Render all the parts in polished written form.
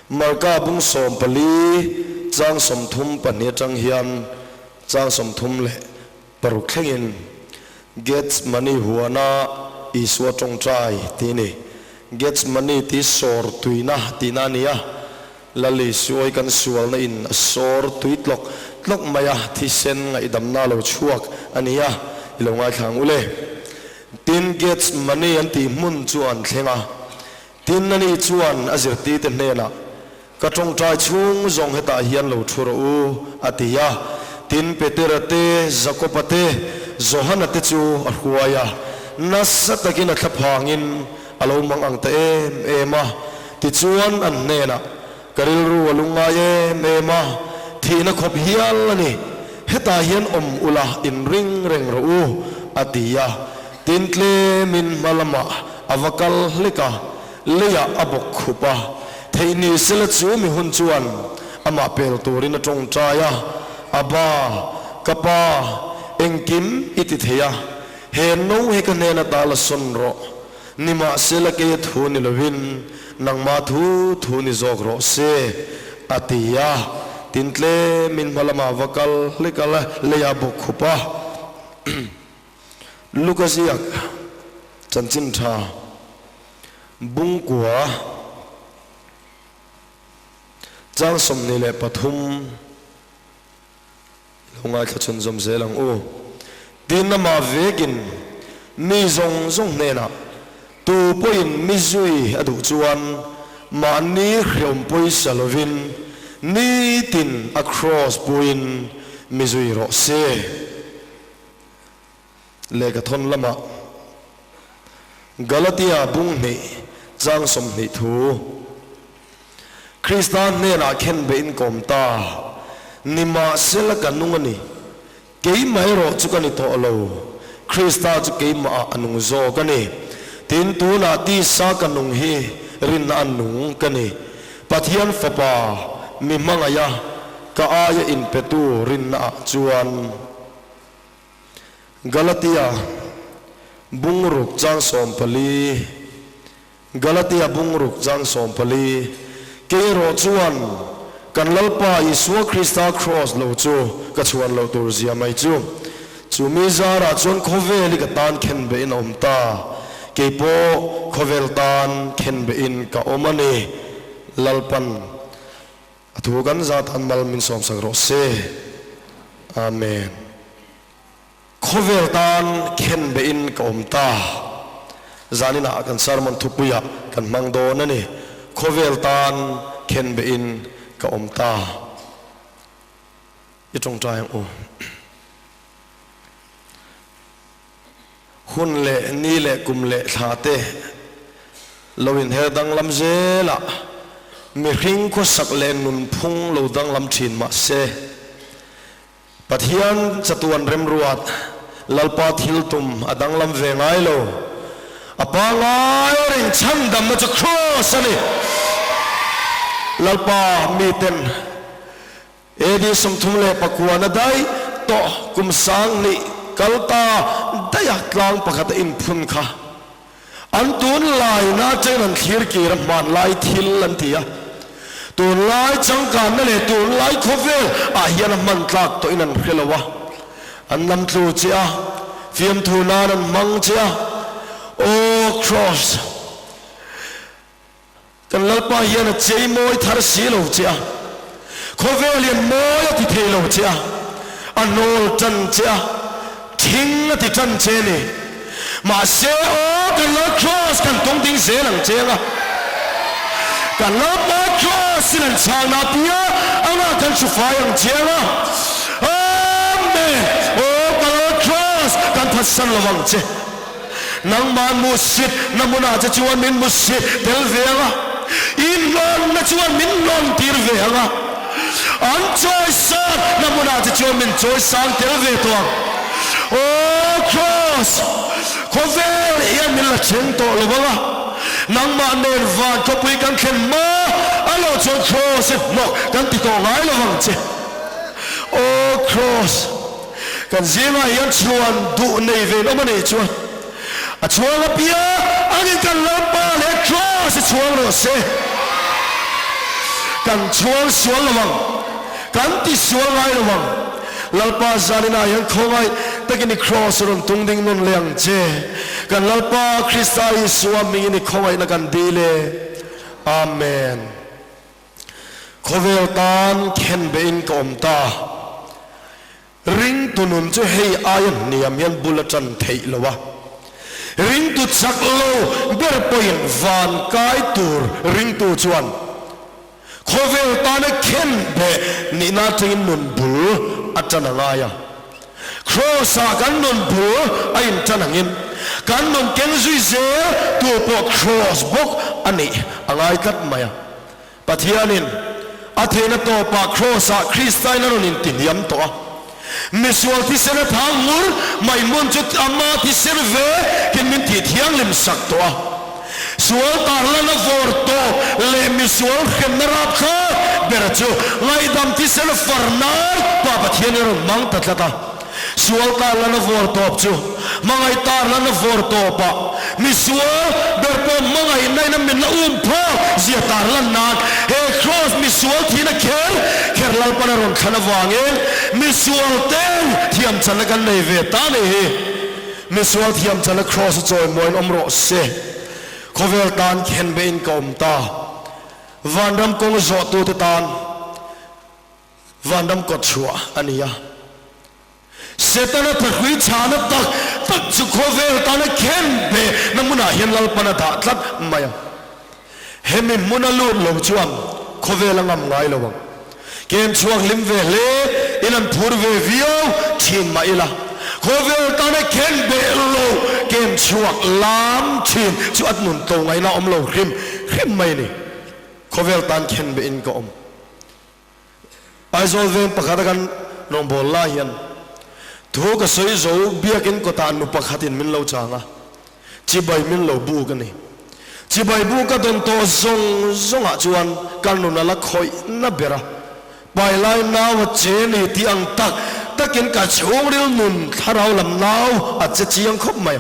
Marka bung 14 chang 32 atang hian chang 36 thlengin Gethsemane huana Isua tawngtai tih a ni. Gethsemane tih sawr tuina tihna a ni a, Lal Isuawi kan sualna in a sawr tui tlawk tlawk mai a, thisen ngaihdamna lo chhuak a ni a, i lo ngaithla ang u le. Tin, Gethsemane an tih hmun chu an thleng a, tin ani chuan a zirtirte hnenah, Ka tawngtai chhung zawng hetah hian lo thu rawh u, a ti a. Tin, Petera te, Jakoba te, Johana te chu a hruai a, nasa takin a thlaphangin a lo mang ang ta em em a. Tichuan an hnenah, Ka rilru a lungngai em em a, thihna khawp hial a ni. Hetah hian awm ula inring reng rawh u, a ti a. Tin, tlemin hma lamah a va kal hlek a, leiah a bawk khup a. Theih ni sela chu mi hun chuan amah pel turin a tawngtai a, Abba, ka pa, engkim i ti thei a, he no hi ka hnena ta la sawn rawh. Nimahsela keia thu ni lovin nangmah thu thu ni zawk rawh se, a ti a. Tin tlemin hma lamah va kal hlek a, leiah bawk khup a. Luka ziak chanchin tha bungkua chang 23. Lo ngaithla chhunzawm zel ang u. Tin amah vekin mi zawng zawng hnenah, Tu pawhin mi zui a duh chuan mahni hreawm pawisa lovin nitin a kraws puiin mi zui rawh se. Lehkhathawn lamah Galatia bung hnih chang 20 thu, Krista hnenah khen be in kawm ta, nimahsela ka nung a ni, keimah erawh chu ka ni tawh lo, Krista chu keimahah a nung zawk a ni. Tin, tunah tisa ka nung hi rinna a nung ka ni. Pathian Fapa mi hmangaiha ka aia inpetu rinnaah chuan. Galatia bungruk chang 14 Galatia bungruk chang 14 Kei erawh chuan kan Lalpa Isua Krista Kraws lo chu ka chhuan loh tur zia mai chu. Chu mi zarah chuan khawvel hi ka tan khen behin a awm ta. Kei pawh khawvel tan khen behin ka awm a ni. Lalpan A thu kan zat an mal min sawmsak rawh se. Amen. Khawvel tan khen behin ka awm ta. Zaninah kan sermon thupuiah kan hmang dawn a ni. Khawvel tan khen behin ka awm ta. I tawngtai ang u. Hun leh ni leh kum leh thla te lo inher danglam zelah mihring khawsak leh nunphung lo danglam thin mah se, Pathian chatuan remruat Lalpa thil tum a danglam ve ngai lo. A pangngai reng chhandamna chu Kraws a ni. Lalpa miten. AD 39 na daih tawh kum 1000 kal ta daiha tlang pakhat a inphun kha an tunlaina atangin an thlir kir a, hmanlai thil an ti a. Tunlai changkanna leh tunlai khawvel ah hian a hman tlak tawhin an hre lo a, an lam tlu che a, fiamthu nan an hmang che a, Aw Kraws! Kan Lalpa hian a chei mawi thar si lo che a, khawvel hian mawi a ti thei lo che a, a hnawl tan che a, thing a ti tan che ni. Mahse, aw kan Lal Kraws kan tung ding zel ang che anga, kan Lalpa Kraws in an chhang na pia anga kan hru fai ang che anga. Amen! Aw ka Lal Kraws kan phatsan lo vang che. Nangmah musit na hmunah che chuan min musit tel ve ang a, i hnawnna chuan min hnawn tir ve ang a, an chawisan na hmunah che chuan min chawisang tel ve tawh ang. Aw Kraws, khawvel hian min la thleng tawh lo ang a, nangmah nen van khawpui kan thlen hma a lo chuan Kraws i hnawk kan ti tawh ngai lo vang che. Aw Kraws. Kan zingah hian chhuan duh nei ve awm a nih chuan a chhuang apiang angin kan Lalpa leh Kraws i chhuang rawh se. Kan chhuang sual lo ang. Kan ti sual ngai lo ang. Lalpa zaninah hian khawngaih takin i Kraws rawn tung ding nawn leh ang che. Kan Lalpa Krista Isua hmingin i khawngaihna kan dil e. Amen. Khawvel tan khenbehin ka awm ta. Ringtu nun chu hei aia hniam hian bul a tan theih lo a, ringtu chak lo ber pawhin van kai tur ringtu chuan khawvel tana khen beh nihna atangin nun bul a tan a ngai a. Kraws-ah kan nun bul a intan angin kan nun keng zui zel tu pawh kraws bawk a nih a ngai tlat mai a. Pathianin a theihna tawpah Kraws-ah Kristain a rawn intihniam tawh a. Misual thisen a thang ngur mai hmun chu ama thisen ve kin min tih thianghlim sak tawh a. Sual tarlan a vawr tawp leh misual hremna rapthlak ber chu ngaihdam thisen far nan Pa Pathianin a rawn hmang ta tlat a. Sual tarlan a vawr tawp chu hmangaih tarlan a vawr tawpah misual ber pawh hmangaihna in a min la um phak zia tarlan nan he kraws misual thihna kher kher Lalpan a rawn thlan avangin misual ten thiam channa kan nei ve ta ni hi. Misual thiam channa kraws a chawimawiin awm rawh se. Khawvel tan khenbehin ka awm ta. Vanram kawng zawhtute tan. Vanram kawt chhuah a ni a. Setana thahrui chhana tak tak chu khawvel tana khen be na hmunah hian Lalpan a dah tlat mai a. Hemi hmuna lut lo chuan khawvel a ngam ngai lo ang. Kem chhuak hlim ve hle in an phur ve viau thin mah ila, khawvel tana khen be lo kem chhuak lam thin chu a nun to ngaihna awm lo hrim hrim mai a ni. Khawvel tan khen be in ka awm. Aizawl veng pakhata kan rawngbâwl lai hian thu ka sawi zo biakin kawtah nu pakhatin min lo chang a, chibai min lo buk a ni. Chibai buk ka dawn tawh zawng zawngah chuan ka nun a la khawih na ber a, pailai nau a che ni tih ang tak takin ka chhungril nun thlarau lam nau a che chiang khawp mai.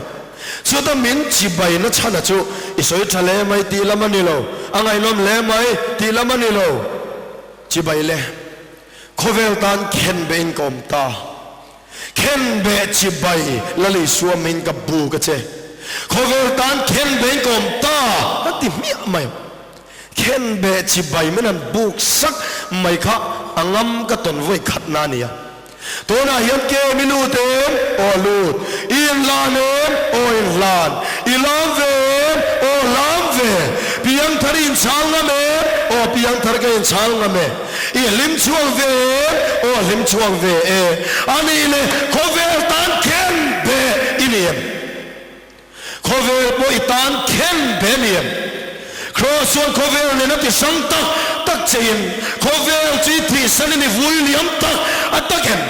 Chuta min chibai na chhana chu i sawi tha hle mai tih lam a ni lo, a ngaihnawm hle mai tih lam a ni lo. Chibai le, khawvel tan khenbeh in ka awm ta. Khenbeh chibai Lalisua min ka bu ka che. Khawvel tan khenbeh in ka awm ta a ti hmiah mai. Khenbeh chibai min han buk sak mai kha a ngam ka tawn vawi khatna a ni a. Tunah hian ke mi lut em? Aw lut. I inhlan em? Aw inhlan. I lam ve em? Aw lam ve. Piangthar i inchhal ngam em? Aw piangthar ka inchhal ngam e. I hlim chhuak ve em? Aw hlim chhuak ve e. A nih leh khawvel tan khen be i ni em? Khawvel pawh i tan khen be ni em? Kraws chuan khawvel nen a ti hrang tak tak che in, khawvel chu i thihsan in i vui liam tak a tak em?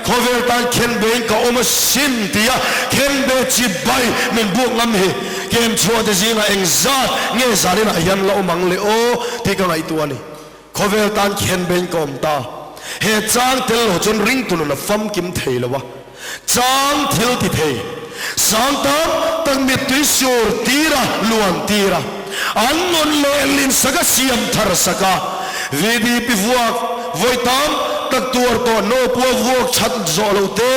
Khawvel tan khen be in ka awm a sin ti a khen be chi bai min buk ngam hi kem chhuah te zingah eng zat nge zanin ah hian la awm ang le aw tih ka ngaihtuah a ni. Khawvel tan khen be in ka awm ta. He chang tel lo chuan ringtu nun a famkim thei lo a. Chang thil ti thei. Sang tam tak mittui sur tir a, luan tir a. An nun lehlin sak a, siam thar sak a. VDP vuak vawi tam tak tuar tawh nawpua vuak that zawh lo te,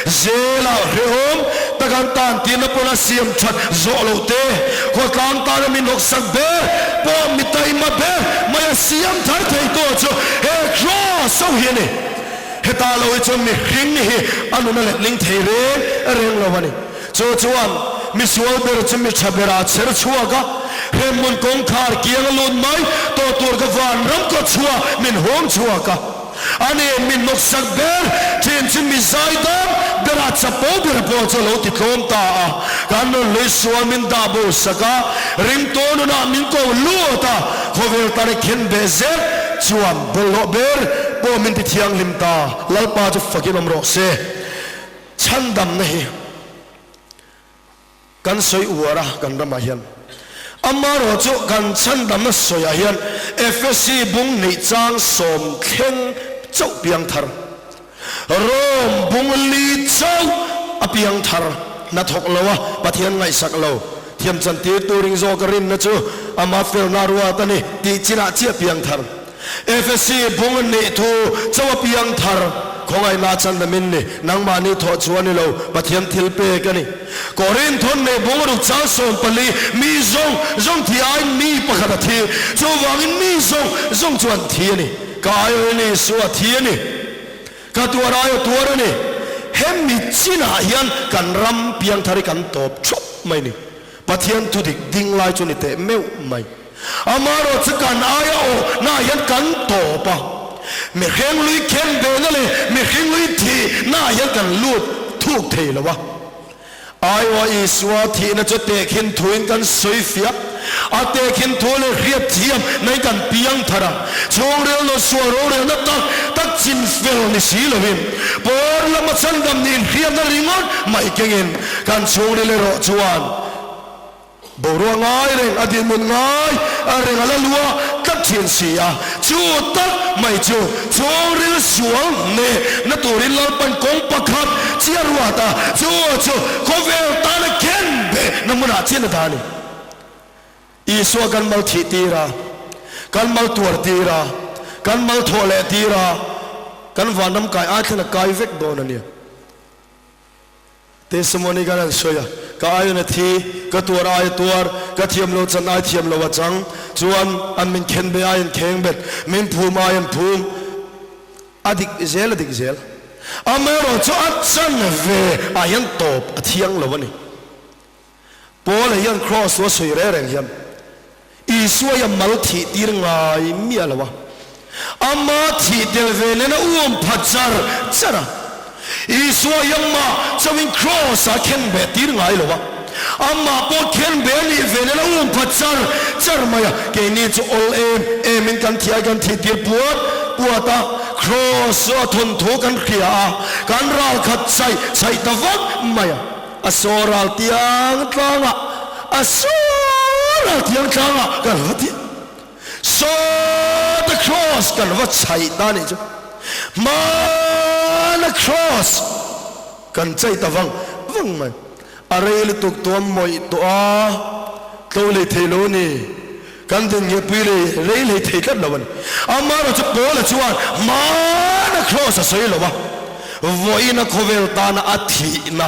zela hrehawm tak an tan tirna pawn a siam that zawh lo te, khawtlang tana min hawksak ber pawh mi taima ber mai a siam thar thei tawh chu he kraws ho hi a ni. Heta lo hi chuan mihring hi a nun a letling thei reng reng lo a ni. Chu chuan misual ber chu mi tha berah a chher chhuak a, hremhmun kawngkhar kiang a lut mai tawh tur ka vanram kawt chhuah min hawng chhuak a. Ani min hnawksak ber thin chu mi zaidam berah chapo ber pawh chu a lo ti tlawm ta a. Kan nun hlui sual min dah bo sak a, ringtu nunah min ko lut a, khawvel tan i khen beh zet chuan bawlhhlawh ber pawh min ti thianghlim ta, Lalpa chu fakin awm rawh se. Chhandamna hi kan sawi uar a kan ramah hian. Amaherawh chu kan chhandamna sawiah hian Efesi bung hnih chang sawm thleng chauh piangthar, Rome bung li chauh a piangthar hnathawk lo a, Pathian ngaihsak lo, thiamchantirtu ring zawka rinna chu ama felna ruat a ni tih chinah chiah piangthar. Efesi bung nih thu chauh a piang thar, khawngaihna chhan min ni, nangmahni thawh chu a ni lo, Pathian thil pek a ni. Korinthon nei bung ruk chang 14, mi zawng zawng thi aiin mi pakhat a thi, chuvangin mi zawng zawng chu an thi a ni. Ka aiawhin Isua a thi a ni. Ka tuar aia tuar a ni. Hemi chinah hian kan ram piangthar hi kan tawp thup mai ni. Pathian thudik ding lai chu ni teh meuh mai. Amaherawh chu kan aia awh naah hian kan tawp a. Mihring lui khen behna leh mihring lui thih naah hian kan lut thuk thei lo a. Aiawh Isua thihna chu tehkhin thuin kan sawi fiah. A tehkhin thu leh hriat thiam nain kan piang thar a. Chhungril nawn sual rorelna tak tak chin fel ni si loin pawn lama chhandam niin hriatna ringawt mai kengin kan chhungril erawh chuan Boruak ngai reng a dinhmun ngai a reng a la luah tlat thin si a, chu tak mai chu chhungril sual hneh na turin Lalpan kawng pakhat chi a ruat a, chu chu khawvel tana khen beh na hmunah chian a dah a ni. Isua kan mal thih tir a, kan mal tuar tir a, kan mal thawh leh tir a, kan vanram kai ai thlen a kai vek dawn a nia. Testimony kan han sawi a, ka aiin a thi, ka tuar ai a tuar, ka thiam lo chan ai thiam lo a chang, chuan an min khen be ai an kheng bet, min phum ai an phum, a dik zel a dik zel. Amaherawh chu a chan ve ah hian tawp a thiang lo a ni. Paula hian Kraws chu a sawi reng reng hian Isua hi a mal thih tir ngai miah lo a, ama thih tel ve nen a um pha char char a. Isua hi amah chauhin Kraws ah khen beh tir ngai lo a, amah pawh khen beh a nih ve nen a um pha char char mai a. Keini chu awl em em in kan thih ai kan thih tir puat puat a, Kraws chu a thawnthu kan hria a, kan ral khat chaih chaih ta vak mai a. A saw ral tiang tlangah, a saw ral tiang tlangah kan va ti. Saw the cross kan va chhaih ta nih chu. Hmana cross kan chei ta vang vang mai. A rei lutuk tuam mawih tawh a, tlo lei thei lo a ni. Kan din nge pui lei rei lei thei tlat lo a ni. Amaherawh chu Paula chuan hmana cross a sawi lo a, vawiina khawvel tana a thihna,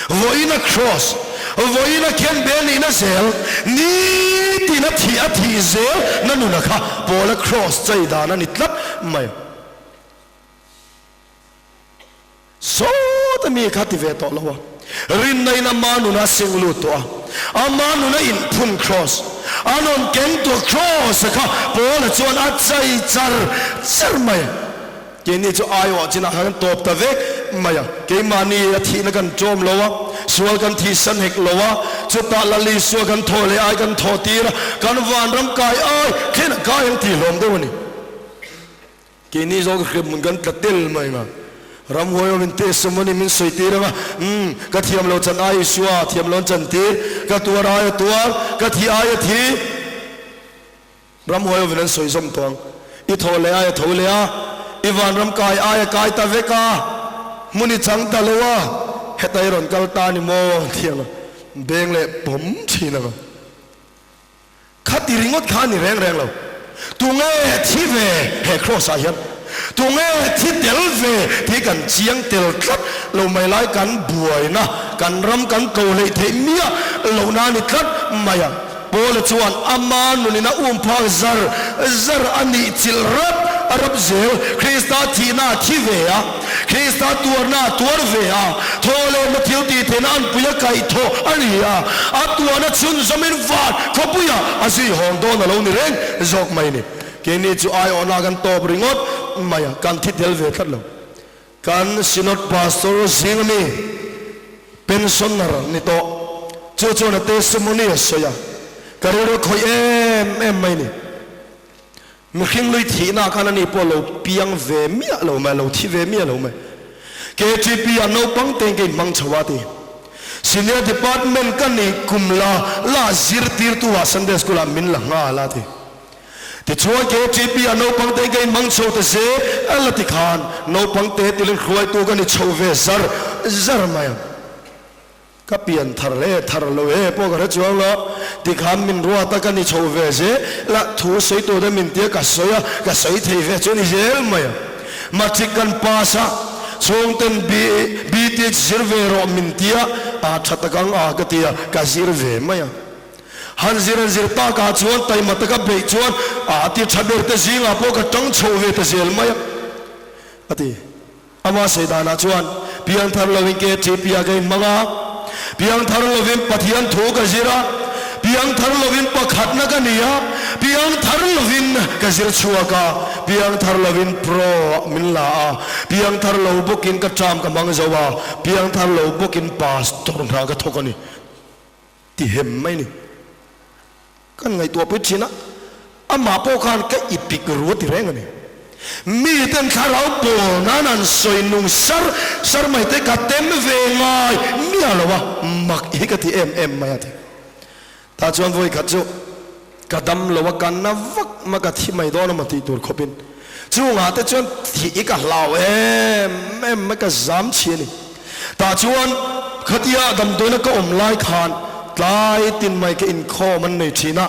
vawiina cross, vawiina khenbe nihna zel, nitin a thih a thih zel na nuna kha Paula cross chei dan a ni tlat mai. Sawta mi kha ti ve tawh lo a, rinna in ama nuna a seng lut tawh a, ama nuna inphun cross a rawn keng tur cross a kha Paula chuan a chai char char mai a, keini chu aiawh chinah khan kan tawp ta vek mai a, keimahni a thihna kan ṭawm lo a, sual kan thihsan hek lo a, chutah Lal Isua kan thawh leh ai kan thawh tir a, kan vanram kai ai thlen a kai ang tih hlawm deuh a ni. Keini zawk hremhmun kan tla tel mai nga. Ramhuai awm in testimony min sawi tir anga, umm, ka thiam lo chan ai Isua thiam lo an chan tir, ka tuar ai a tuar, ka thi ai a thi. Ramhuai awm in an sawi zawm tawh ang. I thaw leh ai a tho leh a, i vanram kai ai a kai ta vek a, hmun i chang ta lo a, heta i rawn kal ta ni maw ti anga beng leh pawm thin anga. Khati ringawt kha a ni reng reng lo. Tunge thi ve he Kraws ah hian? Tunge thi tel ve tih kan chiang tel tlat lo mai lai kan buaina, kan ram kan tlo hleih theih miah lohna a ni tlat mai a. Paula chuan ama nunin a um phak zar zar a nih chilh rap rap zel. Krista thihna a thi ve a. Krista tuarna a tuar ve a, thaw lehna thil tih theihna an pui a kaih thawh a ni a, a tuarna chhunzawmin van khawpuiah a zui hawng dawn a lo ni reng zawk mai ni. Keini chu aiawhna kan tawp ringawt mai a, kan thi tel ve tlat lo. Kan Synod Pastor zing ami pensioner ni tawh, chu chuan a testimony a sawi a, ka rilru khawih em em mai ni. Mihring lui thihna khan ani pawh lo piang ve miah lo mai, lo thi ve miah lo mai. KTP ah naupang tein ka inhmang chho a ti. Senior Department ka nih kum la la zirtirtu ah Sunday School ah min la nghal a ti. Tichuan KTP ah naupang tein ka inhmang chho ta zel a la ti khan naupang te tilin hruaitu ka ni chho ve zar zar mai ang. Ka pian thar hle thar lo e pawh ka hre chuang lo. Tikhan min ruat a ka ni chho ve zel a, thu sawi tur te min tia ka sawi a, ka sawi thei ve chu a ni zel mai a. Matric kan pass a, chhungten BTH zir ve rawh min tia, a tha tak ang a ka ti a, ka zir ve mai a. Han zir an zir takah chuan taima taka beih chuan a ti tha ber te zingah pawh ka tang chho ve ta zel mai a, a ti. Ama sawi danah chuan, Piangthar lovin KTP ah ka inhmang a, piangthar lovin Pathian thu ka zir a, piangthar lovin pakhatna ka ni a, piangthar lovin ka zir chhuak a, piangthar lovin pro ah min la a, piangthar lo bawkin ka term ka hmang zo a, piangthar lo bawkin pastor hna ka thawk a ni. Ti hem mai ni. Kan ngaihtuah pui thin a, amah pawh khan ka ipik ru a ti reng a ni. Miten thlarau pawl nan an sawi nung sar sar mai te ka tem ve ngai miah lo a, mak hi ka ti em em mai a ti. Tah chuan vawi khat chu ka dam lo a, ka na vak ma ka thi mai dawn a maw tih tur khawpin chungah te chuan thih hi ka hlau em em mai, ka zam chhi a ni. Tah chuan khatia damdawiina ka awm lai khan tlai tin mai ka inkhawm an nei thin a,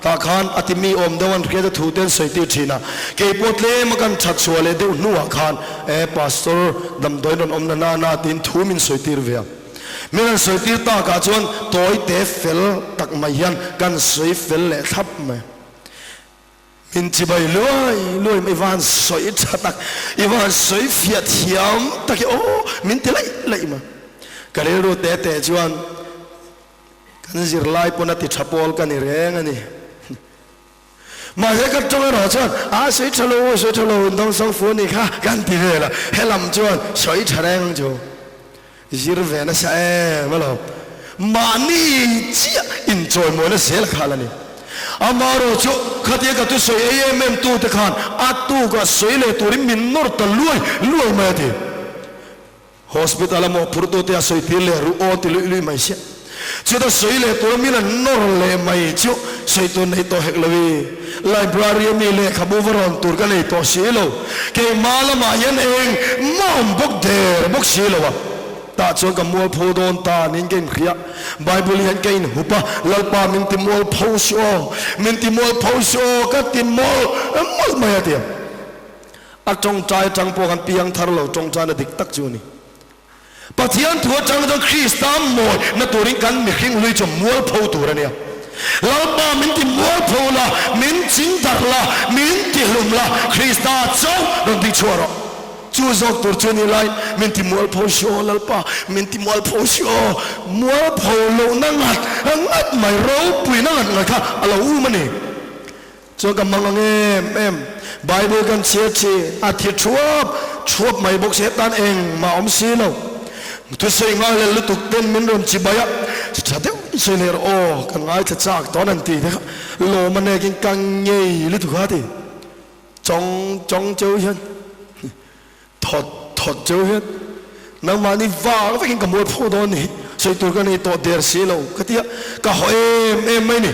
tah khan a ti mi awm deuh an hriat a thu te an sawi tir thin a, kei pawh tlem a kan that chhuah leh deuh hnuah khan e Pastor damdawiin rawn awm na na na tiin thu min sawi tir ve a. Min rawn sawi tir takah chuan tawi te fel tak mai hian kan sawi fel leh thlap mai. Min chibai luai luai mai, i van sawi tha tak, i van sawi fiah thiam tak i aw min ti laih laih mai. Ka rilru te te chuan kan zirlai pawn a ti tha pawl ka ni reng a ni. Mahse ka tawng erawh chuan a sawi tha lo, sawi tha lo, dawngsawng fu a ni kha kan ti vel a, helam chuan sawi tha reng ang chu. Zir ve nasa em alawm. Mahni chiah inchawimawina zel kha la ni. Amaherawh chu khatia ka thusawi ei em em tu te khan a tukah sawi leh turin min nawr ta luai luai mai a ti. Hospital a mawhphurtu te a sawi tir leh ruh aw ti luih luih mai sia. Chuta sawi leh tura min an nawr leh mai chu sawi tur nei tawh hek lo i. Library a mi lehkhabu va rawn tur ka nei tawh si lo. Keimah lamah hian eng mah awm bawk der bawk si lo a. Tah chuan ka mualpho dawn ta niin ka inhria. Bible hian ka inhup a, Lalpa min ti mualpho suh aw, min ti mualpho suh aw ka ti mawlh mawlh mai a ti a. A tawngtai atang pawh khan piangthar lo tawngtaina dik tak chu a ni. Pathian thu atang chuan Krista mawi na turin kan mihring hlui chu mualpho tur a nia. Lalpa min ti mualpho la, min ching darh la, min ti hlum la, Krista chauh rawn ding chhuah rawh. Chu zawk tur chu ni lai, min ti mualpho si aw Lalpa, min ti mualpho si aw, mualpho lohna ngat ngat mai, ropuina ngat ngat kha a lo um a ni. Chuan ka hmang ang em em. Bible kan chhiar thin, a thi thuap thuap mai bawk si, hetan engmah awm si lo. Thusawi nghal leh lutuk ten min rawn chi bai a, tha deuh in sawi leh rawh aw, kan ngaithla chak dawn an ti te kha lawm a nekin ka ngei lutuk a ti. Chawng chawng cheu hian thawt thawt cheu hian nangmahni vang vekin ka mualpho dawn ni, sawi tur ka nei tawh der si lo ka ti a, ka haw em em mai ni.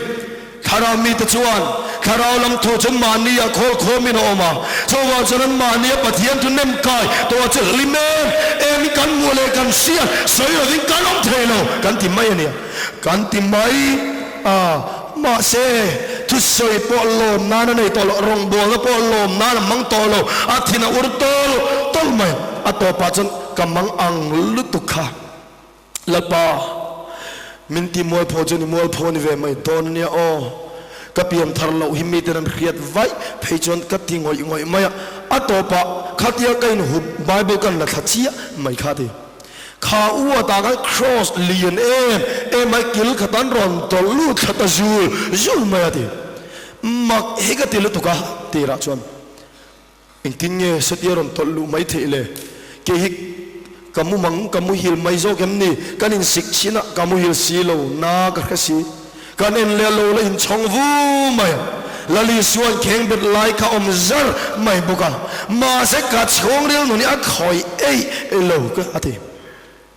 Thlarau mite chuan thlarau lam thu chu mahnia khawl khawmin a awm a, chuvang chuan an mahnia Pathian thu nem kai tawh chu hlim em em in kan hmuh leh kan hriat sawi lovin kan awm thei lo kan ti mai a nia, kan ti mai a. Mahse, thusawi pawh lawm nan a nei tawh lo, rawngbawlna pawh lawm nan a hmang tawh lo, a thin a ur tawl tawl mai. A tawpah chuan ka mang ang lutuk kha. Lalpa, min ti mualpho chu ni mualpho ni ve mai dawn a nia aw. Ka pian thar loh hi miten an hriat vaih phei chuan ka ti ngawih ngawih mai a. A tawpah khatia ka inhup Bible kan la thla chiah mai kha a ti. Kha u atah khan cross lian em em ai kil khat an rawn tawlh lut thla ta zul zul mai a ti. Mak hi ka ti lutuk a tirah chuan engtin nge satia rawn tawlh luh mai theih le? Kei hi ka mu mang ka muhil mai zawk em ni? Kan insik chhin a ka muhil si lo na ka hre si. Kan en leh lo la inchhawng vu mai a, Lali suan kheng bet lai kha awm zar mai bawk a, mahse ka chhungril nun hi a khawih eih lo ka a ti.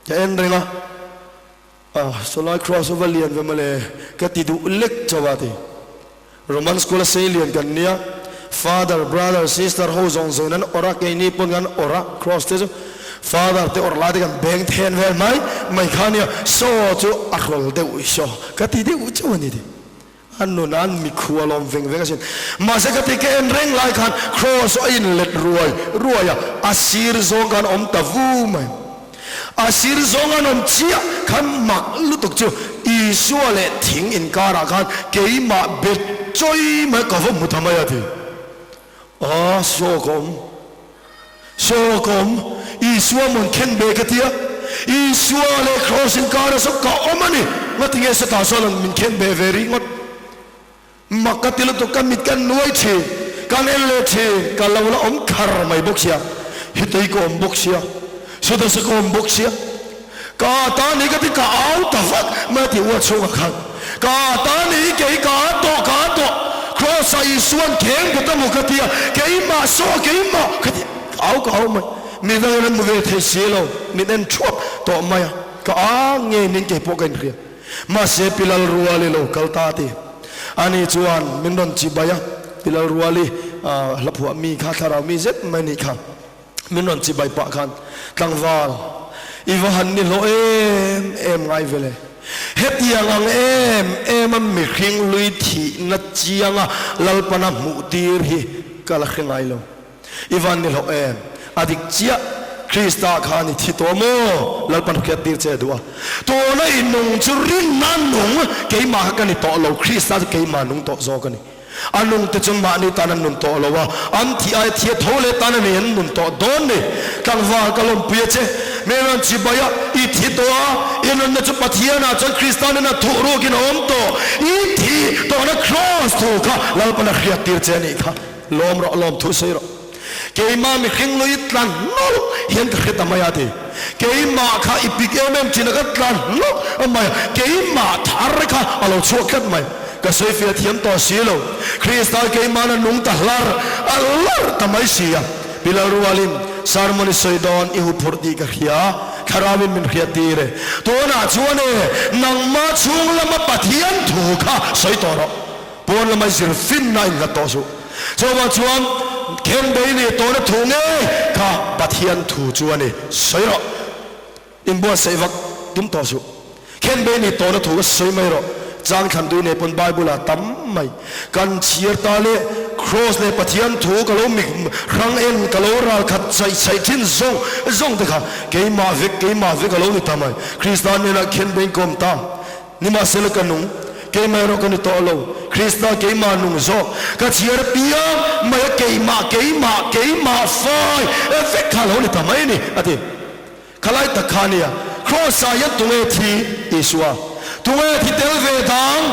Ka en reng a, Ah, sawlai cross a va lian ve mawle, ka ti duh lek chauh a ti. Roman school a sei lian kan nia, father, brother, sister ho zawng zawngin an awrh a, keini pawn kan awrh a, cross te chu father te awrh lai te kan beng then vel mai mai kha nia, saw chu a hrawl deuh saw ka ti deuh chauh a ni ti. A nun a an mikhua lawm veng veng asin. Mahse ka ti ka en reng lai khan Kross a in let ruai ruai a, a sir zawng khan awm ta vu mai. A sir zawng an awm chiah khan mak lutuk chu Isua leh thing inkarah khan keimah bet chawi mai ka va hmu ta mai a ti. A saw ka awm. Saw ka awm. Isua mawn khen ve ka tia. Isua leh Kross inkara saw ka awm a ni. Ngatinge Satan sawn an min khen ve ve rih ngawt. Mak ka ti lutuk, ka mit kan nuai thin, kan en leh thin, ka lo la awm khar mai bawk sia, hitei ka awm bawk sia, sawdasa ka awm bawk sia, ka ta ni ka ti ka au ta vak mai a ti uar chhungah khan, ka ta ni kei ka a tawh ka a tawh, Kross ah Isuan kheng bet a maw ka ti a, keimah saw keimah ka ti ka au ka au mai, midangin an hmu ve thei si lo, min en thuap tawh mai a, ka a ngei nin keipawh ka inhria. Mahse Pi Lalruali lo kal ta ti. Ani chuan min rawn chi bai a, Pi Lalruali hla phuah mi kha thlarau mi zet mai nih kha min rawn chi bai pah khan tlangval i va han ni hlawh em em ngai vele. Hetiang ang em em a mihring lui thihna chianga Lalpana hmuh tir hi ka la hre ngai lo. I van ni hlauh em? A dik chiah, Krista khan i thi tawh maw? Lalpan hriat tir che a duh a. Tuna i nung chu rinna nung, keimah kha ka ni tawh lo, Krista chu keimah nung tawh zawk a ni. A nung te chuan mahni tan an nun tawh lo a, an thih aia thi a tho leh tan a nei an nun tawh dawn ni. Tlangval ka lawmpui a che, Merian chibai a, i thi tawh a, i nunna chu Pathianah chuan Krista nena thuh rukin a awm tawh. I thih tawhna Kraws thu kha Lalpan a hriat tir che a nih kha. Lawm rawh, lawm thu sawi rawh. Keimah mihring lui tlan hnawlh hian ka hre ta mai a ti. Keimah kha i pik em em thin a ka tlan hnawlh mai a, keimah thar kha a lo chhuak tlat mai. Ka sawi fiah thiam tawh si lo. Krista keimahna nung ta hlar a hlar ta mai si a. Pi Lalrualin sermon i sawi dawn i huphurh tih ka hria, Thlarauin min hriat tir e. Tunah chuan e, nangmah chhung lama Pathian thu kha sawi tawh rawh. Pawn lama zir finna in nghat tawh suh. Chuvang chuan Khenbei nih tawhna thu ngei kha Pathian thu chu a ni. Sawi rawh. Inbuatsaih vak tum tawh suh. Khenbei nih tawhna thu kha sawi mai rawh. Chang thlan tui nei pawn Bible ah tam mai. Kan chhiar ta leh Kraws leh Pathian thu ka lo mik hrang en ka lo ral khat chaih chaih thin zawng zawng te kha keimah vek keimah vek a lo ni ta mai. Krista hnenah Khenbei in kawm ta. Nimahsela ka nung, keimah erawh ka ni tawh lo, Krista keimah nung zawk, ka chhiar piang mai a keimah, keimah, keimah fai vek kha lo ni ta mai a ni, a ti. Khalai tak kha a nia, Kraws-ah hian tunge thi? Isua. Tunge thi tel ve dang?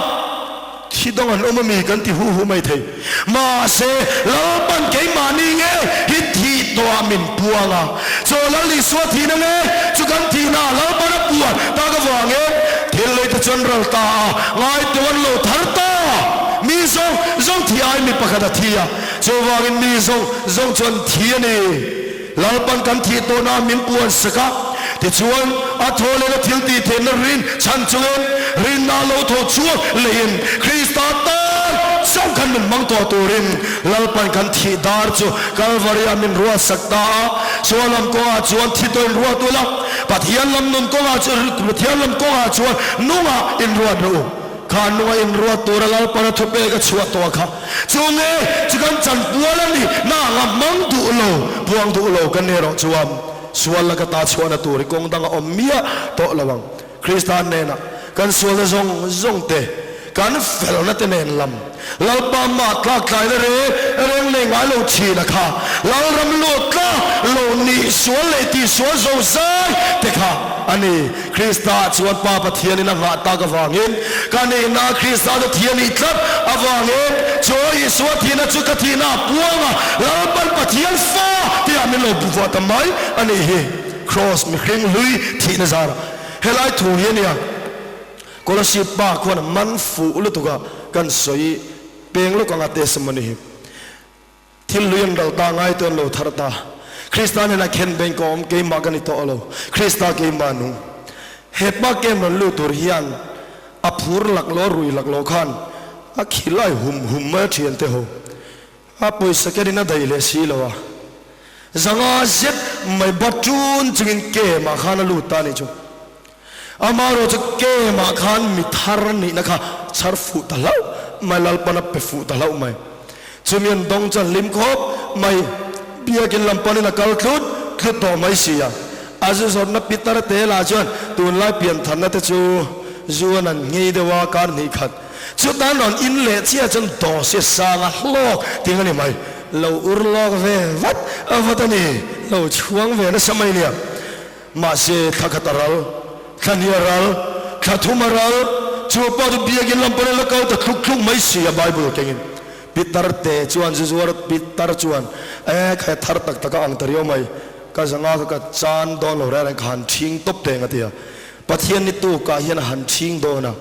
Thi dang an awm a mi kan ti hu hu mai thei. Mahse, Lalpan keimahni nge hi thih tawhah min puang a. Chaw Lal Isua thihna nge chu kan thihnaah Lalpan a puan tak avangin thil lei te chuan ral ta a, ngai teuh an lo thar ta. Mi zawng zawng thih ai mi pakhat a thi a, chuvangin mi zawng zawng chuan thi a ni. Lalpan kan thih tawhna min puan sak a, tichuan a thaw lehna thil tih theihna rin chhan chungin rinna lo tho chhuak leiin Krista tan chauh khan min hmang tawh turin Lalpan kan thih dar chu Kalvari-ah min ruat sak ta a. Sual lam kawngah chuan thi tawh in ruat ula, Pathian lam nun kawngah chu Pathian lam kawngah chuan nungah in ruat rawh u. Kha nunga inruat tura Lalpana thupek a chhuah tawh kha chu nge chu kan chanpual a ni na anga hmang duh lo, puang duh lo kan ni erawh chuan sual laka ta chhuahna tur hi kawng dang a awm miah tawh lo ang. Krista hnenah kan sualna zawng zawng te, kan felna te nen lam Lalpa mah tlak tlaina reng reng nei ngai lo thin a kha Lalram lut tlak lo nih sual leh tih sual zo zai te kha a ni. Krista chuan Pa Pathianin a nghah tak avangin ka nihna Krista chu thi a nih tlat avangin chu Isua thihna chu ka thihna a puang a, Lalpan Pathian fa tihah min lo vuah ta mai a nih hi. Kraws mihring hlui thihna zarah helai thu hi a nia. Kolasib pa khuan man fuh lutuk a kan sawi peng lawk anga testimony hi. Thil lui an ral ta ngai te an lo thar ta. Krista hnenah khen beng ka awm keimah ka ni tawh lo. Krista keimah nung. Hepa kem rawn lut tur hian a phur laklawh rui laklawh khan a khilai hum hum mai a thian te ho. A pawisa kenin a daih leh si lo a. Zanga zet mai batun chungin kemah khan a lut ta a nih chu. Amaherawhchu kemah khan mi thar nihna kha chhar fuh ta hlauh mai Lalpan a pe fuh ta hlauh mai. Chumi an dawng chu a hlim khawp mai. Biakin lam panin a kal tlut tlut tawh mai si a. A zu zawrhna pitar te lah chuan tunlai piantharna te chu zu an an nghei deuh a, kar hnih khat chutan rawn in leh chiah chuan dawhse sang a hlawk ting a ni mai. Lo ur lawk ve vat vat a ni, lo chhuang ve nasa mai nia. Mahse thla khat a ral, thla hnih a ral, thla thum a ral, chu pawh chu biakin lam pawn a la kal ta thluk thluk mai si a Bible kengin. Pitar te chuan zu zuar pitar chuan e kha thar tak tak a ang ta riau mai, ka zanga kha ka chan dawn lo reng reng ka han ṭhing tawp teng a ti a. Pathian ni tukah hian a han ṭhing dawn a,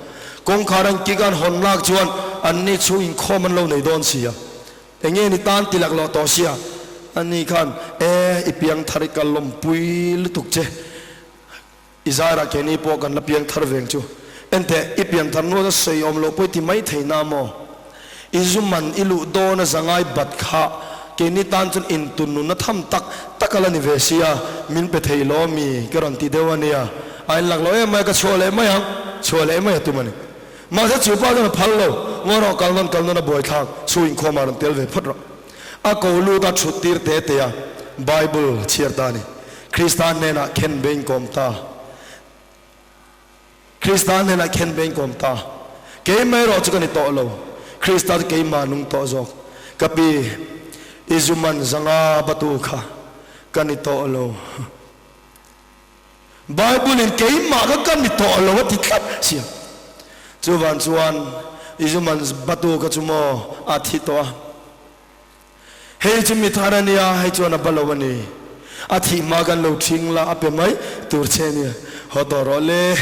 kawngkhar an kik a an hawn lak chuan anni chhung inkhawm an lo nei dawn si a. Enge ni tan ti laklawh tawh sia? Ani khan, E, i piang thar i kal lawmpui lutuk che. I zairah keini pawh kan la piang thar veng chu. Enteh, i pian thar nual a sawi awm loh pawh i ti mai thei na maw? I zu man i luh dawn a zangai bat kha keini tan chuan intun nunna tham tak tak a la ni ve sia, min pe thei lo ami? Ka rawn ti deuh a nia. A in laklawh em mai a, ka chhuah leh mai ang, chhuah leh mai a tum a ni. Mahse chu pa chuan a phal lo, ngaw rawh kal nawn kal nawn a buaithlak, chhu inkhawm ah rawn tel ve phawt rawh. A ko lut a thut tir te te a, Bible chhiar ta a ni. Krista hnenah khen be inkawm ta. Krista hnenah khen be inkawm ta. Keimah erawh chu ka ni tawh lo, Krista chu keimah nung tawh zawk. Ka pi, i zu man zanga batu kha ka ni tawh lo. Bible in keimah kha ka ni tawh lo a ti tlat sia. Chuvan chuan i zu man batu kha chu maw a thi tawh a. Hei chu mi thar a nia, hei chuan a ba lo a ni. A thih hma kan lo ṭhing la a pe mai tur che a nia. Haw tawh rawh le.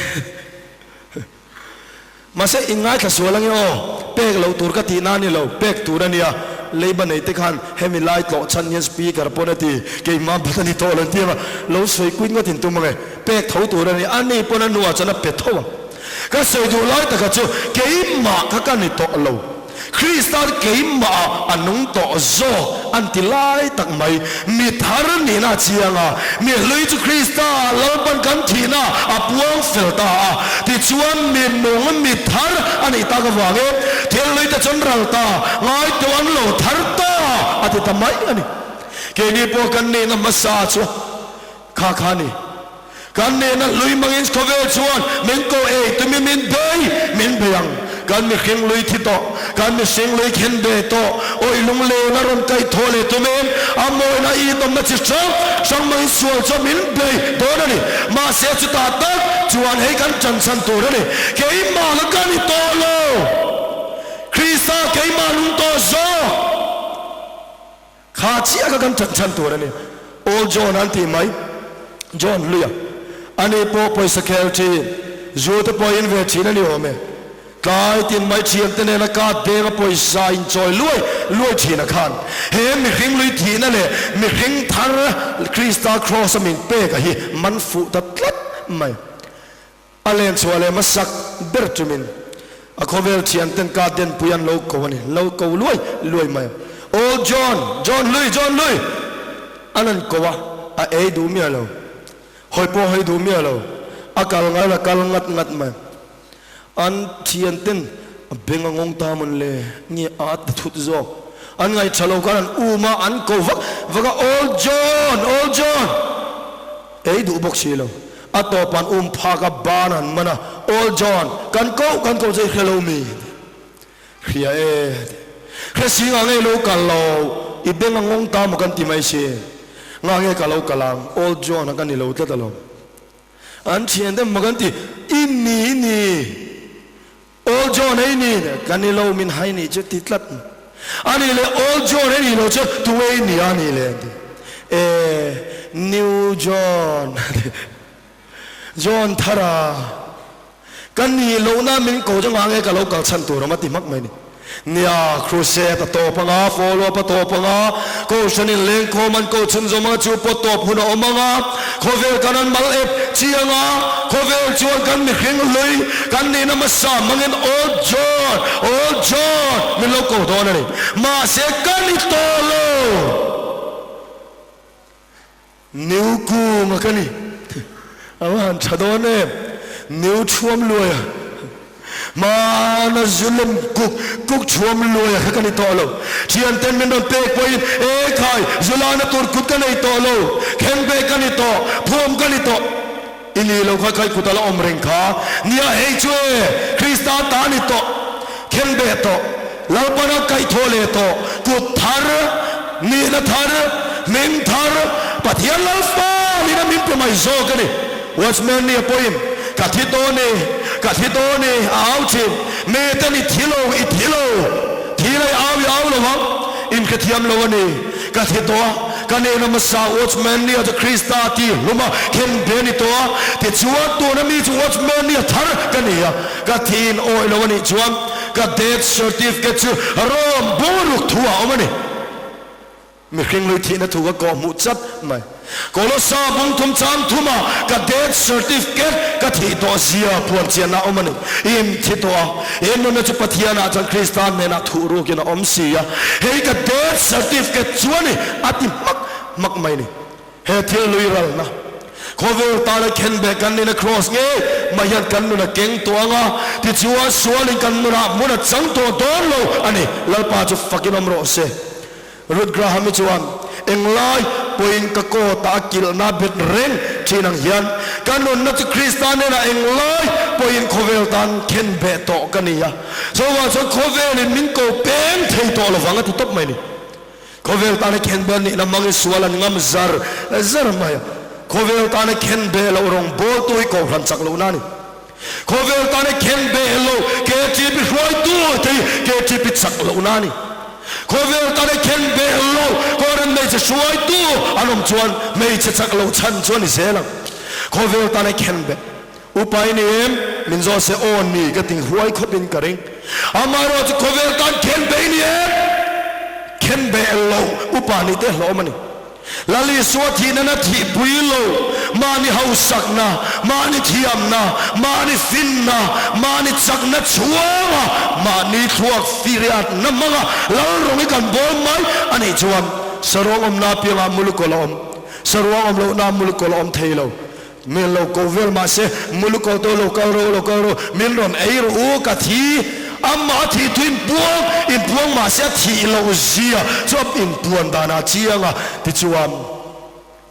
Mahse, in ngaithla sual ange aw, pek loh tur ka tihna a ni lo, pek tur a nia. Leiba nei te khan hemi lai tlawh chhan hian speaker pawn a ti, keimah bat a ni tawh lo an ti ang a, lo sawi kuit ngawt in tum ange, pek tho tur a ni, a ni pawn a nuah chuan a pe tho ang. Ka sawi duh lai taka chu keimah kha ka ni tawh lo. Krista keimah ah a nung tawh zawk an ti lai tak mai. Mi thar nihna a chiang a, mi hlui chu Krista Lalpan kan thihna a puang fel ta a. Tichuan mi nung mi thar a nih tak avangin thil hlui te chuan ral ta ngai teuh an lo thar ta a ti ta mai a ni. Keini pawh kan nihna hmasa chu kha kha a ni. Kan nena hlui mangin khawvel chuan min ko ei tumi min bei min bei ang. Kan mihring lui thi tawh, kan mihring lui khen ve tawh, awih lunglen a rawn kaih thaw leh tumin a mawina i tawmna chi hrang hrang mangin sual chuan min bei dawn a ni. Mahse chutah tak chuan hei kan ṭanchhan tur a ni. Keimah kha ka ni tawh lo. Krista keimah lung tawh zawk. Kha chiah kha kan ṭanchhan tur a ni. Old John an tih mai, John Hluia. Ani pawh pawisa khel ṭhin, zu te pawh in ve ṭhin a ni awm e. Tlai tin mai ṭhiante nena card denga pawisa inchawi luai luai ṭhin a khan. He mihring lui thihna leh mihring thar Krista Kraws a min pek a hi man fuh ta tlat mai. A len chhuah leh hmasak ber tumin a khawvel thianten ka denpui an lo ko a ni, lo ko luai luai mai a. Old John, John Hlui, John Hlui! An han ko a, a ei duh miah lo, hawi pawh hawi duh miah lo, a kal ngai a kal ngat ngat mai. An thianten a beng a ngawng ta mawn le, nge a ti thut zawk. An ngaihṭha lo khan an um a, an ko vak vak a, Old John, Old John! Ei duh bawk si lo. A tawp an um phak a ban an man a, Old John, kan koh kan koh chu i hre lo mi? Hria e, hre si ngah nge i lo kal lo, i beng a ngawng ta maw kan ti mai si, ngah nge ka lo kal ang, Old John a ka ni lo tlat alawm. An thian te maw kan ti, I ni, i ni, Old John a i ni, ka ni lo min hai nih chu ti tlat. A nih leh Old John a nih loh chu tunge i ni a nih leh an ti. E, New John a ti. John Thara, ka nih lohna min ko chu ngah nge ka lo kal chhan tur awm a ti hmak mai ni. Nia, crusade a tawp anga, follow up a tawp anga, Kohhran in lengkhawm an ko chhunzawm anga chu pawh tawp hun a awm anga, khawvel kan an mal ep chiang a, khawvel chuan kan mihring hlui kan nihna hmasa hmangin Old John, Old John min lo ko dawn a ni. Mahse ka ni tawh lo. New Kunga ka ni. A va han tha dawn em. New Thuam Luaia. Hmana zulem kuk kuk chhuam luaia kha ka ni tawh lo. Thianten min rawn pek pawhin, E khai, zulana tur kut ka nei tawh lo, khengbeh ka ni tawh, phuam ka ni tawh. I ni lo kha kai kut a la awm reng kha. Nia hei chu e, Krista ta ni tawh, khengbeh tawh, Lalpana kaihthawh leh tawh, kut thar, nihna thar, hming thar, Pathian Lalfa nihna min pe mai zawk a ni. Watchman nia pawhin, Ka thi tawh ni, ka thi tawh ni, a au thin. Miten i thi lo, i thi lo, thi lei au i au lo ang, in hrethiam lo a ni. Ka thi tawh a, ka nena hmasa Watchman nia chu Krista ti hlum a, khen be ni tawh a, tichuan tuna mi chu Watchman nia thar ka ni a, ka thi in awih lo a nih chuan ka death certificate chu Rome bungruk thu ah awm a ni. Mihring lui thihna thu ka kawh hmuh chat mai. Kolosa bung thum chang thuma ka death certificate ka thih tawh zia puan chianna a awm a ni. In thi tawh a, he nunna chu Pathianah chuan Krista hnenah thuh rukin a awm si a, hei ka death certificate chu a ni a ti hmak hmak mai ni. He thil lui ralna khawvel tana khenbeh kan nihna Kraws ngei mai hian kan nun a keng tawh ang a, tichuan sualin kan nunah hmun a chang tawh dawn lo a ni. Lalpa chu fakin awm rawh se. Ruth Graham-i chuan, Englai pawhin ka kawtah a kilhna bet reng thin ang hian ka nunna chu Krista hnenah englai pawhin khawvel tan khen beh tawh ka ni a, chuvang chuan khawvelin min ko peng thei tawh lovang a ti tawp mai ni. Khawvel tana khen beh nihna hmangin sual an ngam zar zar mai a, khawvel tana khen beh loh rawng bawltu hi kohhran chak lohna a ni. Khawvel tana khen beh lo KTP hruaitu te hi KTP chak lohna a ni. Khawvel tana khen beh lo Koran hmeichhe hruaitu an awm chuan hmeichhe chak lo chhan chu a ni zel ang. Khawvel tana khen beh upa i ni em? Min zawh se aw ni ka ting huai khawpin ka ring. Amaherawhchu khawvel tan khen beh i ni em? Khen beh lo upa nih te hlawm a ni. Lal Isua thihna na thihpui lo, mahni hausakna, mahni thiamna, mahni finna, mahni chakna chhuanga, mahni thluak firiatna hmanga Lal rawng i kan bawl mai a nih chuan saruang awmna apiangah mulukawlh a awm, saruang awm lohna mulukawlh a awm thei lo. Min lo ko vel mahse mulukawlh te lo kal ro, lo kal ro, min rawn ei rawh u ka thi, amah a thih thu inpuang, inpuang mahse a thih loh zia chu a inpuan danah a chiang a, tichuan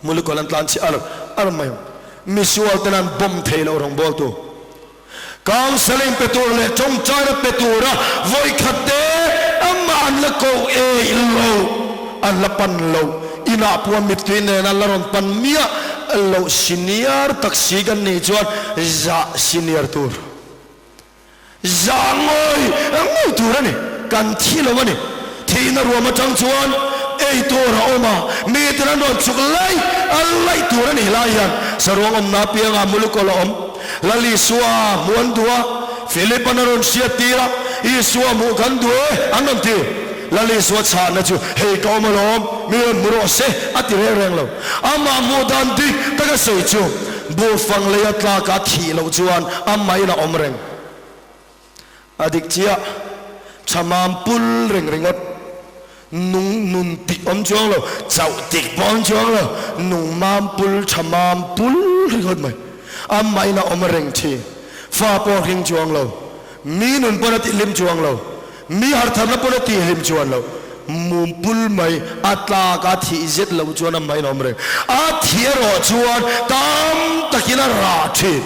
mulukawlh an tlan chhi ar ar mai ang. Misual ten an bomb thei loh rawngbawltu counselling pe tur leh tawngtaina pe tura vawikhat te amah an la ko ei lo, an la pan lo, inah pawh mittui nen an la rawn pan miah lo, senior tak si kan nih chuan zah senior tur, zah ngawi ngawi tur a ni, kan thi lo a ni, thihna ruam atang chuan ei tur a awm a, miten an rawn chuk laih laih tur a nih lai hian saruang awmna apiangah mulukawlh a awm. Lal Isua hmuh an duh a, Philip-an a rawn hriat tir a, Isua hmuh kan duh e, an rawn ti. Lal Isua chhahna chu, Hei ka awm alawm, mi rawn hmu rawh se, a ti reng reng lo. Amah hmuh dan dik taka sawi chu, buhfang leia tlaka a thih loh chuan amahin a awm reng. A dik chiah, thamam pul reng ringawt, nung nun tik awm chuang lo, chauh tik pawh awm chuang lo, nung mam pul, thamam pul ringawt mai. Amahin a awm reng thin, fa pawh a hring chuang lo, mi nun pawn a tihlim chuang lo, mi hartharna pawn a tihlim chuan lo, mum pul mai, a tlak a thih zet loh chuan amahin a awm reng. A thih erawh chuan tam takin a rah thin.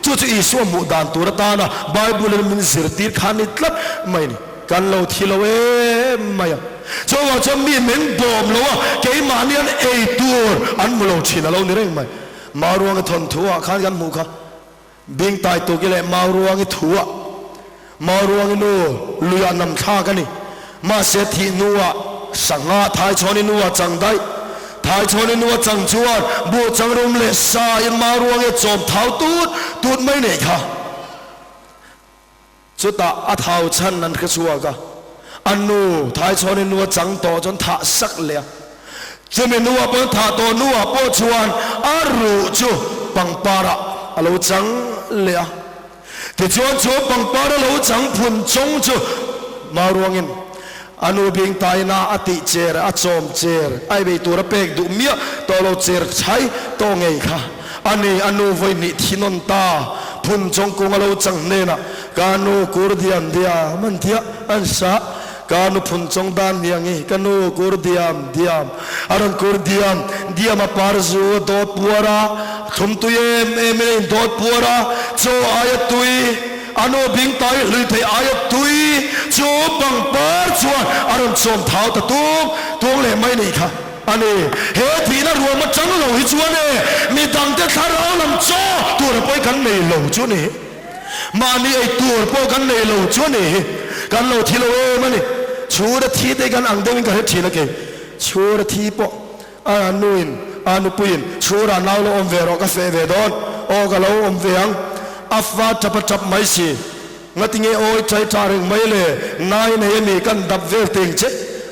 Chu chu Isua hmuh dan tur atana Bible-in min zirtir kha ni tlat mai a ni. Kan lo thi lo em mai a. Chuvang chuan mi min bawm lo a, keimahni an ei tur an hmu lo thin a lo ni reng mai. Mauruangi thawnthu ah khan kan hmuh kha. Bingtai tuki leh Mauruangi thu ah Mauruangi nu luiah nam thlak a ni. Mahse thih hnuah sangha Thaichhawni nu a chang daih. Thaichhawni nu a chang chuan buh changrum leh sa in Mauruangi a chawm thau tut tut mai nei kha. Chutah a thau chhan an hre chhuak a, a nu Thaichhawni nu a chang tawh chuan thah sak leh a. Chumi nuah pawh thah tawh nuah pawh chuan a ruh chu pangparah a lo chang leh a. Tichuan chu pangpar a lo chang phun chawng chu Mauruangin a nu bing taina a tih cher a chawm cher a bei tur a pek duh miah tawh lo cher chhai tawh ngei kha a ni. A nu vawi hnih thi nawn ta. Phunchawng kung a lo chang hnenah Ka nu kur diam diam an ti a, an sa. Ka nu phunchawng dan ni ang i, ka nu kur diam diam. A rawn kur diam diam a, par zu a dawt puar a, thlum tui em em in a indawt puar a, chaw aia tui, a nu bing tai hlui thei aia tui chu pangpar chuan a rawn chawm thau ta tung tung leh mai nih kha a ni. He thihna ruam atang lo hi chuan e midangte thlarau lam chaw tur a pawi kan nei lo chu a ni. Mahni ei tur pawh kan nei lo chu a ni hi. Kan lo thi lo em a ni. Chhura thi te kan ang deuhin ka hre thin a kei. Chhura thi pawh a nuin a nupuiin chhura nau lo awm ve rawh ka feh ve dawn aw ka lo awm ve ang a fa tap a tap mai si. Ngatinge awi chai tha reng mai le nai nei ami kan dap vel teng che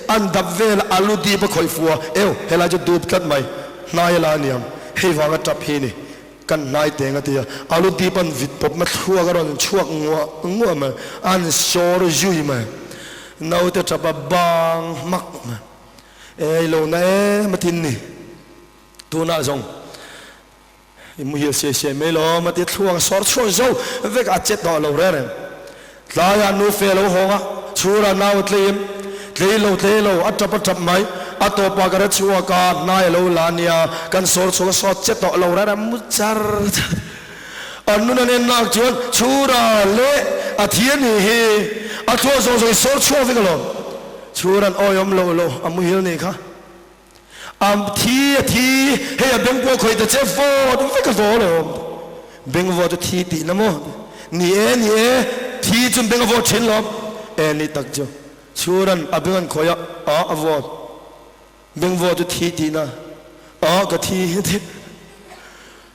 an dap vel a lu dip a khawih fua eu helai chu dup tlat mai hnai a la aniang hei vanga tap hi ni. Kan hnai teng a ti a, alu dip an vit pawp ma thluak a rawn chhuak nguah nguah mai, an sawr zui mai, naute tap a bang hmak mai, ei lo na em a tin ni, tunah zawng i muhil siai siai mai lo a ti a, thluak a sawr chhuak zo vek a che tawh lo reng reng. Tlaiah nu fe lo hawng a, chhurah nau a tleim, tlei lo tlei lo, a tap a tap mai. A tawpah ka hre chhuak a, hnai a lo la nia, kan sawr chhuak a sawt che tawh lo rara mu char char. An nun an en nak chuan chhurah leh a thi a nih hi, a thluak zawng zawng i sawr chhuak vek alawm. Chhur an awihawm loh lo, a muhil nih kha. A thi a thi, hei a beng pawh khawih ta che vawt vek a vaw alawm. Beng vawt chu thi tihna maw? Ni e, ni e, thi chu beng a vawt thin lawm. E ni tak chu. Chhuran a beng an khawih a, a a vawt. Beng vawt chu thi tihna, a ka thi thi.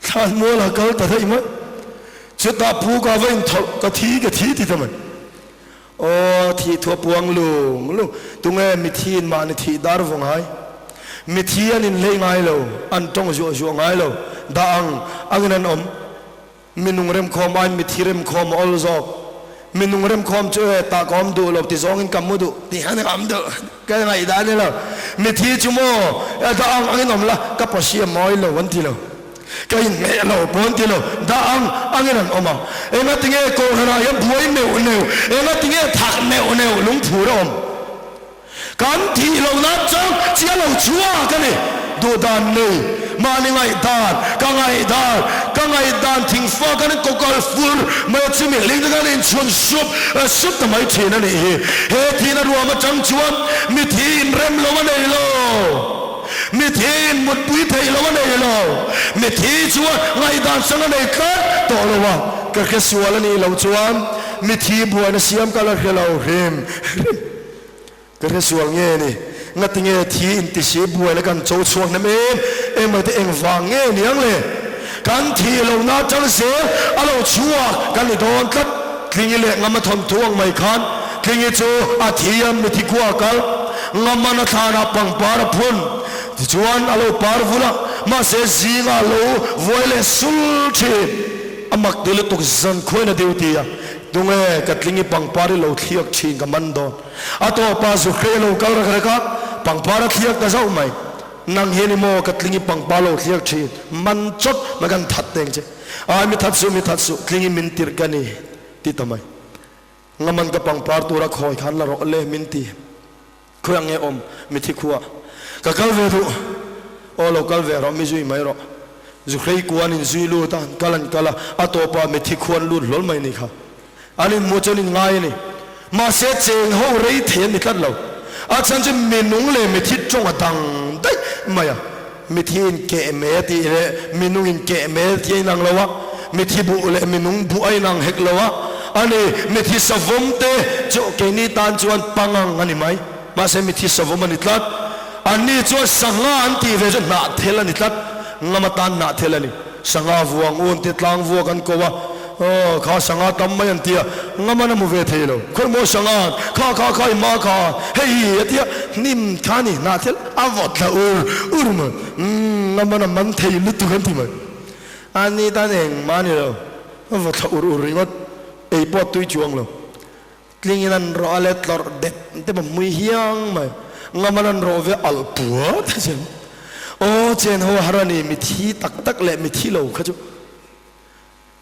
Thlan mual a kal ta daih mai. Chutah pu ka va inthawlh, ka thi ka thi ti ta mai. Aw, thih thu a puang lung lung. Tunge mithi in mahni thih dar vaw ngai? Mithi an inhlei ngai lo, an tawng zuah zuah ngai lo. Dah ang angin an awm. Minung remkhawm aiin mithi remkhawm a awl zawk. Minung remkhawm chu e, tah ka awm duh lo ti zawngin ka mu duh ti hian ka awm duh. Ka ngaihdan ni lo. Mithi chu maw, e dah ang angin awm la, ka pawhsi a mawi lo an ti lo. Ka inhmeh lo pawh an ti lo, dah ang angin an awm a. Engatinge Kohhranah hian buai neuh neuh, engatinge thak neuh neuh lungphur a awm? Kan thih lohna chang chiah lo chhuak a ni. Duhdan nei, mahni ngaihdan, ka ngaihdan, ka ngaihdan thingfa kan kawkal fur mai a chimi hling te kan inchhun sup sup ta mai thin a nih hi. He thihna ruam atang chuan mithi inrem lo a nei lo. Mithi in mutpui theih lo a nei lo. Mithi chuan ngaihdan sang a nei tlat tawh lo a, ka hre sual a nih loh chuan mithi buaina siam ka la hre lo hrim hrim. Ka hre sual nge ni? Ngatinge thi inti si buaina kan cho chhuak hnem em em mai te engvang nge niang le? Kan thih lohna atang zel a lo chhuak kan ni dawn tlat. Tlingi leh Ngama thawnthu ang mai khan Tlingi chu a thi a, mithi khua a kal. Ngaman a thlanah pangpar a phun. Tichuan a lo par vul a, mahse zingah a lo vuai leh sul thin. A mak ti lutuk zan khuain a duty a, Tunge ka Tlingi pangpar i lo thliak thin ka man dawn. A tawpah Zuhrei a lo kal rek rek a, pangpar a thliak ta zauh mai. Nang hian i maw ka tling i pangpar lo thliak thin, man chawt mai kan that teng che. Ai mi that suh, mi that suh, tling i min tirh ka ni, ti ta mai. Ngaman ka pangpar tura khawi khan la rawh le min ti. Khawi ang nge awm, mithi khua. Ka kal ve duh. Aw lo kal ve rawh, mi zui mai rawh. Zuhrei kuan in zui lut a, an kal an kal a, a tawpah mithi khuan lut hlawl mai ni kha. An inhmuh chuan in ngai a ni. Mahse cheng ho rei thei an ni tlat lo. A chhan chu minung leh mithi tawng a dang daih mai a. Mithi in keh me tih leh minung in keh me tih a inang lo a, mithi buh leh minung buh a inang hek lo a. A ni, mithi savawm te chu keini tan chuan pangang a ni mai. Mahse mithi savawm a ni tlat. Anni chuan sangha an tih ve chu hnahthel a ni tlat. Ngam atan hnahthel a ni. Sangha vuang un te tlang vuak an ko a, aw kha sangha tam mai an ti a, ngam an a hmu ve thei lo, khawi maw sangha kha kha kha i ma kha hei hi a ti a, hnim kha ni hnah thil a vawt thla ur ur mai, umm ngam an a man thei lutuk an ti mai, a ni tan engmah a ni lo, a vawt thla ur ur ringawt, ei pawh a tui chuang lo, tling in an rawh a le tlawrh dep dep a hmui hiang mai, ngam an an rawh ve alh puat a chen. Aw chen ho har a ni, mithi tak tak leh mithi lo kha chu.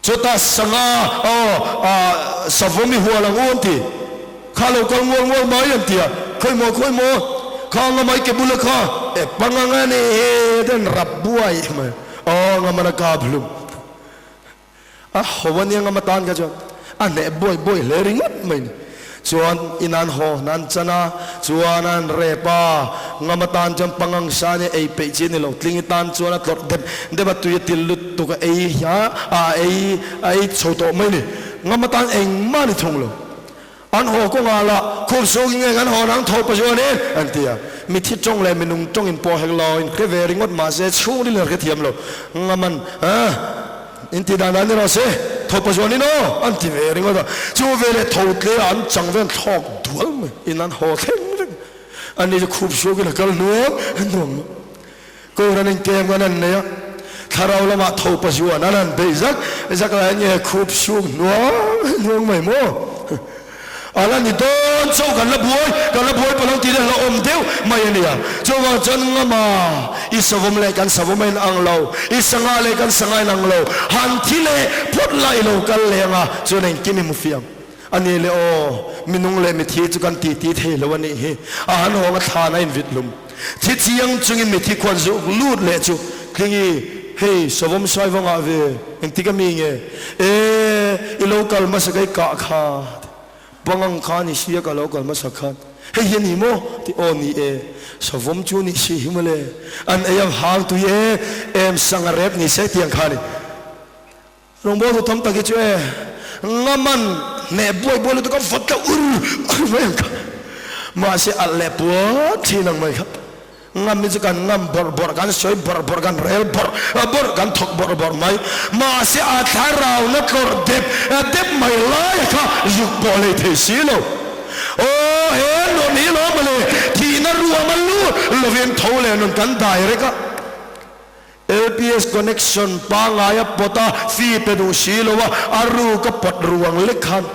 Chutah sanga aw savawm i hual ang u an ti. Kha lo kal ngual ngual mai an ti a, khawi maw khawi maw, kha anga mai ke bula kha e pang ang a ni hi ten rap buai mai aw anga mana kap hlum a ho a nia ngam atan kha chuan a hneh buai buai hle ringawt mai ni. Chuan in an haw nan chan a, chuan an rep a, ngam atan chuan pangang sa nia ei peih chi a ni lo, tling i tan chuan a tlawrh dep dep a, tui a til lutuk a ei a, a ei a ei chho tawh mai ni, ngam atan engmah a ni thung lo. An haw kawngah lah khup suk in nge kan haw nang tho pa chuan in an ti a, mithi tawng leh minung tawng in pawh hek lo, in hre ve ringawt mahse chhungril in a hrethiam lo, ngam an a. In ti dan dan ni rawh se, tho pa zuan in aw an ti ve ringawt a, chu veleh tho tle ah an chang vel thlawk dual mai in an haw thleng reng a ni chu khup suak in a kal hnuang hnuang mai. Kohhran in kem kan han nei a, thlarau lamah tho pa zuan an han beih zak zak lai nge khup suak hnuang hnuang mai maw? A la ni dawn chauh kan la buai, kan la buai pawh lo tih leh hlauhawm deuh mai a nia. Chuvang chuan ngama i savawm leh kan savawm a inang lo, i sangha leh kan sangha a inang lo, han thi leh phawt lah i lo kal leng a, chuan engkim i hmu fiam a ni le aw, minung leh mithi chu kan titi thei lo a nih hi, a han hawng a thlan a invit hlum. Thi chiang chungin mithi khuan zuk lut leh chu tlingi, Hei, savawm saivangah ve, engtik a mi nge? E, i lo kal hmasa ka i kah kha, pangang kha ni sia ka lo kal hmasa khan, hei hi a ni maw? Ti, Aw ni e, savawm chu ni si hi mawle, an ei ang hang tui e, em sanga rep ni se tiang kha ni. Rawngbawltu tam tak hi chu e, ngaman hneh buai buai lutuk a vawt deuh ur ur mai ang kha. Mahse alh leh puat thin ang mai kha. Ngam hi chu kan ngam bawrh bawrh, kan sawi bawrh bawrh, kan rel bawrh bawrh, kan thawk bawrh bawrh mai. Mahse a thlarauna tlawrh dep dep mai laia kha zuk pawh lei thei si lo. Aw he nun hi lawm mawle, thihna ruam a lut lovin tho leh nun kan dai rek a. LPS connection pangngai a pawt a, fee pe duh si lo a, a ruk a pawt ruang lek khan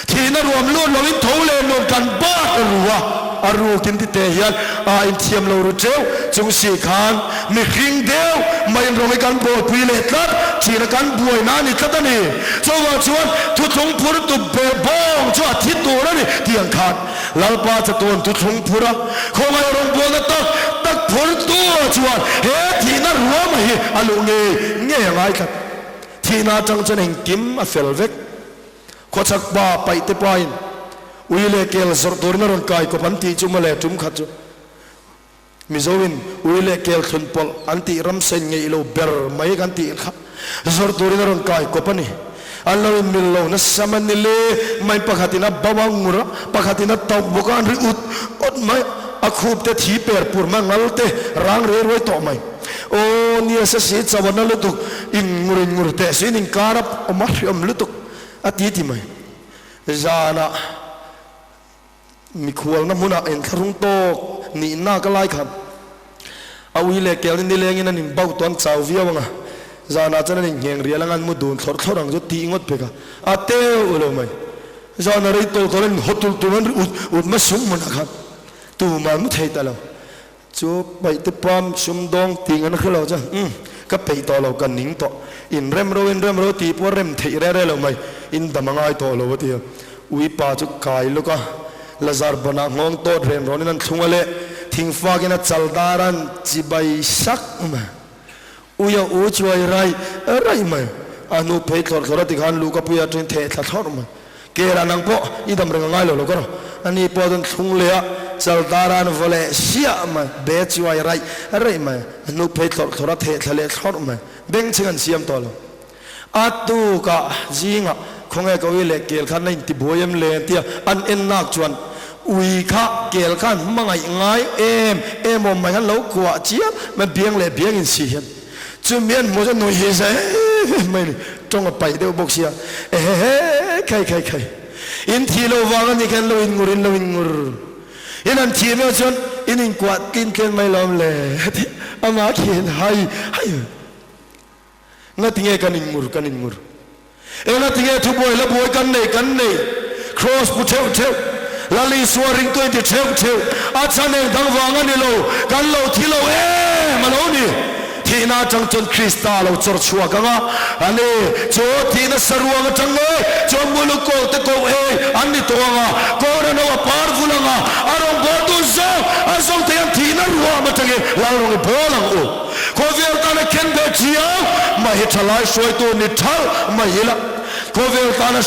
thihna ruam lut loin tho leh nuam kan bat a ru a, a rukin ti te hian a inthiam lo ru teuh chung si khan mihring deuh mai in rawng i kan bawlpui leh tlat thin a kan buaina a ni tlat a ni. Chuvang chuan thuthlung phur tu ber bawng chu a thi tur a ni tih ang khan Lalpa chatuan thuthlung phur a, khawngaih rawngbawlna tak tak phurtu chuan he thihna ruama hi a luh ngei ngei a ngai tlat. Thihna atang chuan engkim a fel vek. Khawchhak pa paihte pain ui leh kel zawrh turin a rawn kai kawp an tih chu mawle tum khat chu Mizoin ui leh kel thlun pawlh an tih ramsa in ngeih lo ber mai kan tih kha zawrh turin a rawn kai kawp a ni. An lo in mil lo nasa man ni le, mai pakhatin a bauh a ngur a, pakhatin a tauh bawk a, an ri ut ut mai, a khup te thi per pur mai, ngal te rang rei ruai tawh mai. Aw nia se si chauh a na lutuk, in ngur in ngur teh si in inkar a awm a hriawm lutuk a ti ti mai. Zanah. Mikhualna hmunah inthlahrung tawk nihna ka lai khan a ui leh kel ni nilengin an inbauh tawh an chau viau ang a, zanah chuan an inngeng rial ang a, an mu dun thlawrh thlawrh ang chu tih ngawt pek a, a teuh lo mai. Zana rei tawh tawh an inhaw tulh tulh an ri ut ut mai sum hmunah khan tumah an mu thei ta lo. Chu paihte pam sumdawng tih an hre lo chuan umm ka peih tawh lo ka ning tawh in rem ro in rem ro tih pawh rem theih reh reh lo mai in dam a ngai tawh lo a ti a. Ui pa chu kai lawk a, Lazar banah nghawng tawt ren rawnin an thlung a leh thingfakin a chal dar an chibai sak mai. Ui a u chuai raih raih mai. A hnu phei thlawrh thlawrh a tikhan luh ka pui a ṭin theh thla thlawrh mai. Kera nang pawh i dam reng a ngai lo lo ka rawh. Ani pawh chuan thlung leh a chal dar an vaw leh siah mai. Be chuai raih raih mai. A hnu phei thlawrh thlawrh a theh thla leh thlawrh mai. Bengchheng an siam tawh lo. A tukah zingah khawnge ka ui leh kel khan a intibuai em le tia an en nak chuan ui kha kel khan hmangaih ngai em em awm mai khan lo kuah chiam mai biang leh biang in si hian chumi an hmuh chuan nui hi za em em mai ni tawng a paih deuh bawk sia ehehe khai khai khai in thih loh vang a nih khan lo in ngur in lo in ngur in han thih meuh chuan in inkuah tlin tlen mai lawm le amah khian hai hai. Ngatinge kan inngur kan inngur? Engatinge thubuai la buai kan nei kan nei? Kraws pu theuh theuh, Lal Isua ringtu inti theuh theuh, a chhan eng dang vang a ni lo, kan lo thi lo em a lo ni. Thihna atang chuan Krista a lo chawr chhuak ang a, a ni, chu thihna saruang atang ngei chuan mulukawl te koh ei an ni tawh ang a, kawra no a par vul ang a, a rawngbâwl duh zawk a zawng thei ang thihna ruam atangin Lalrawngi bawl ang u. Khawvel tana khen ve thiau mai hi thalai hruaitu ni thalh mai ila, khawvel tana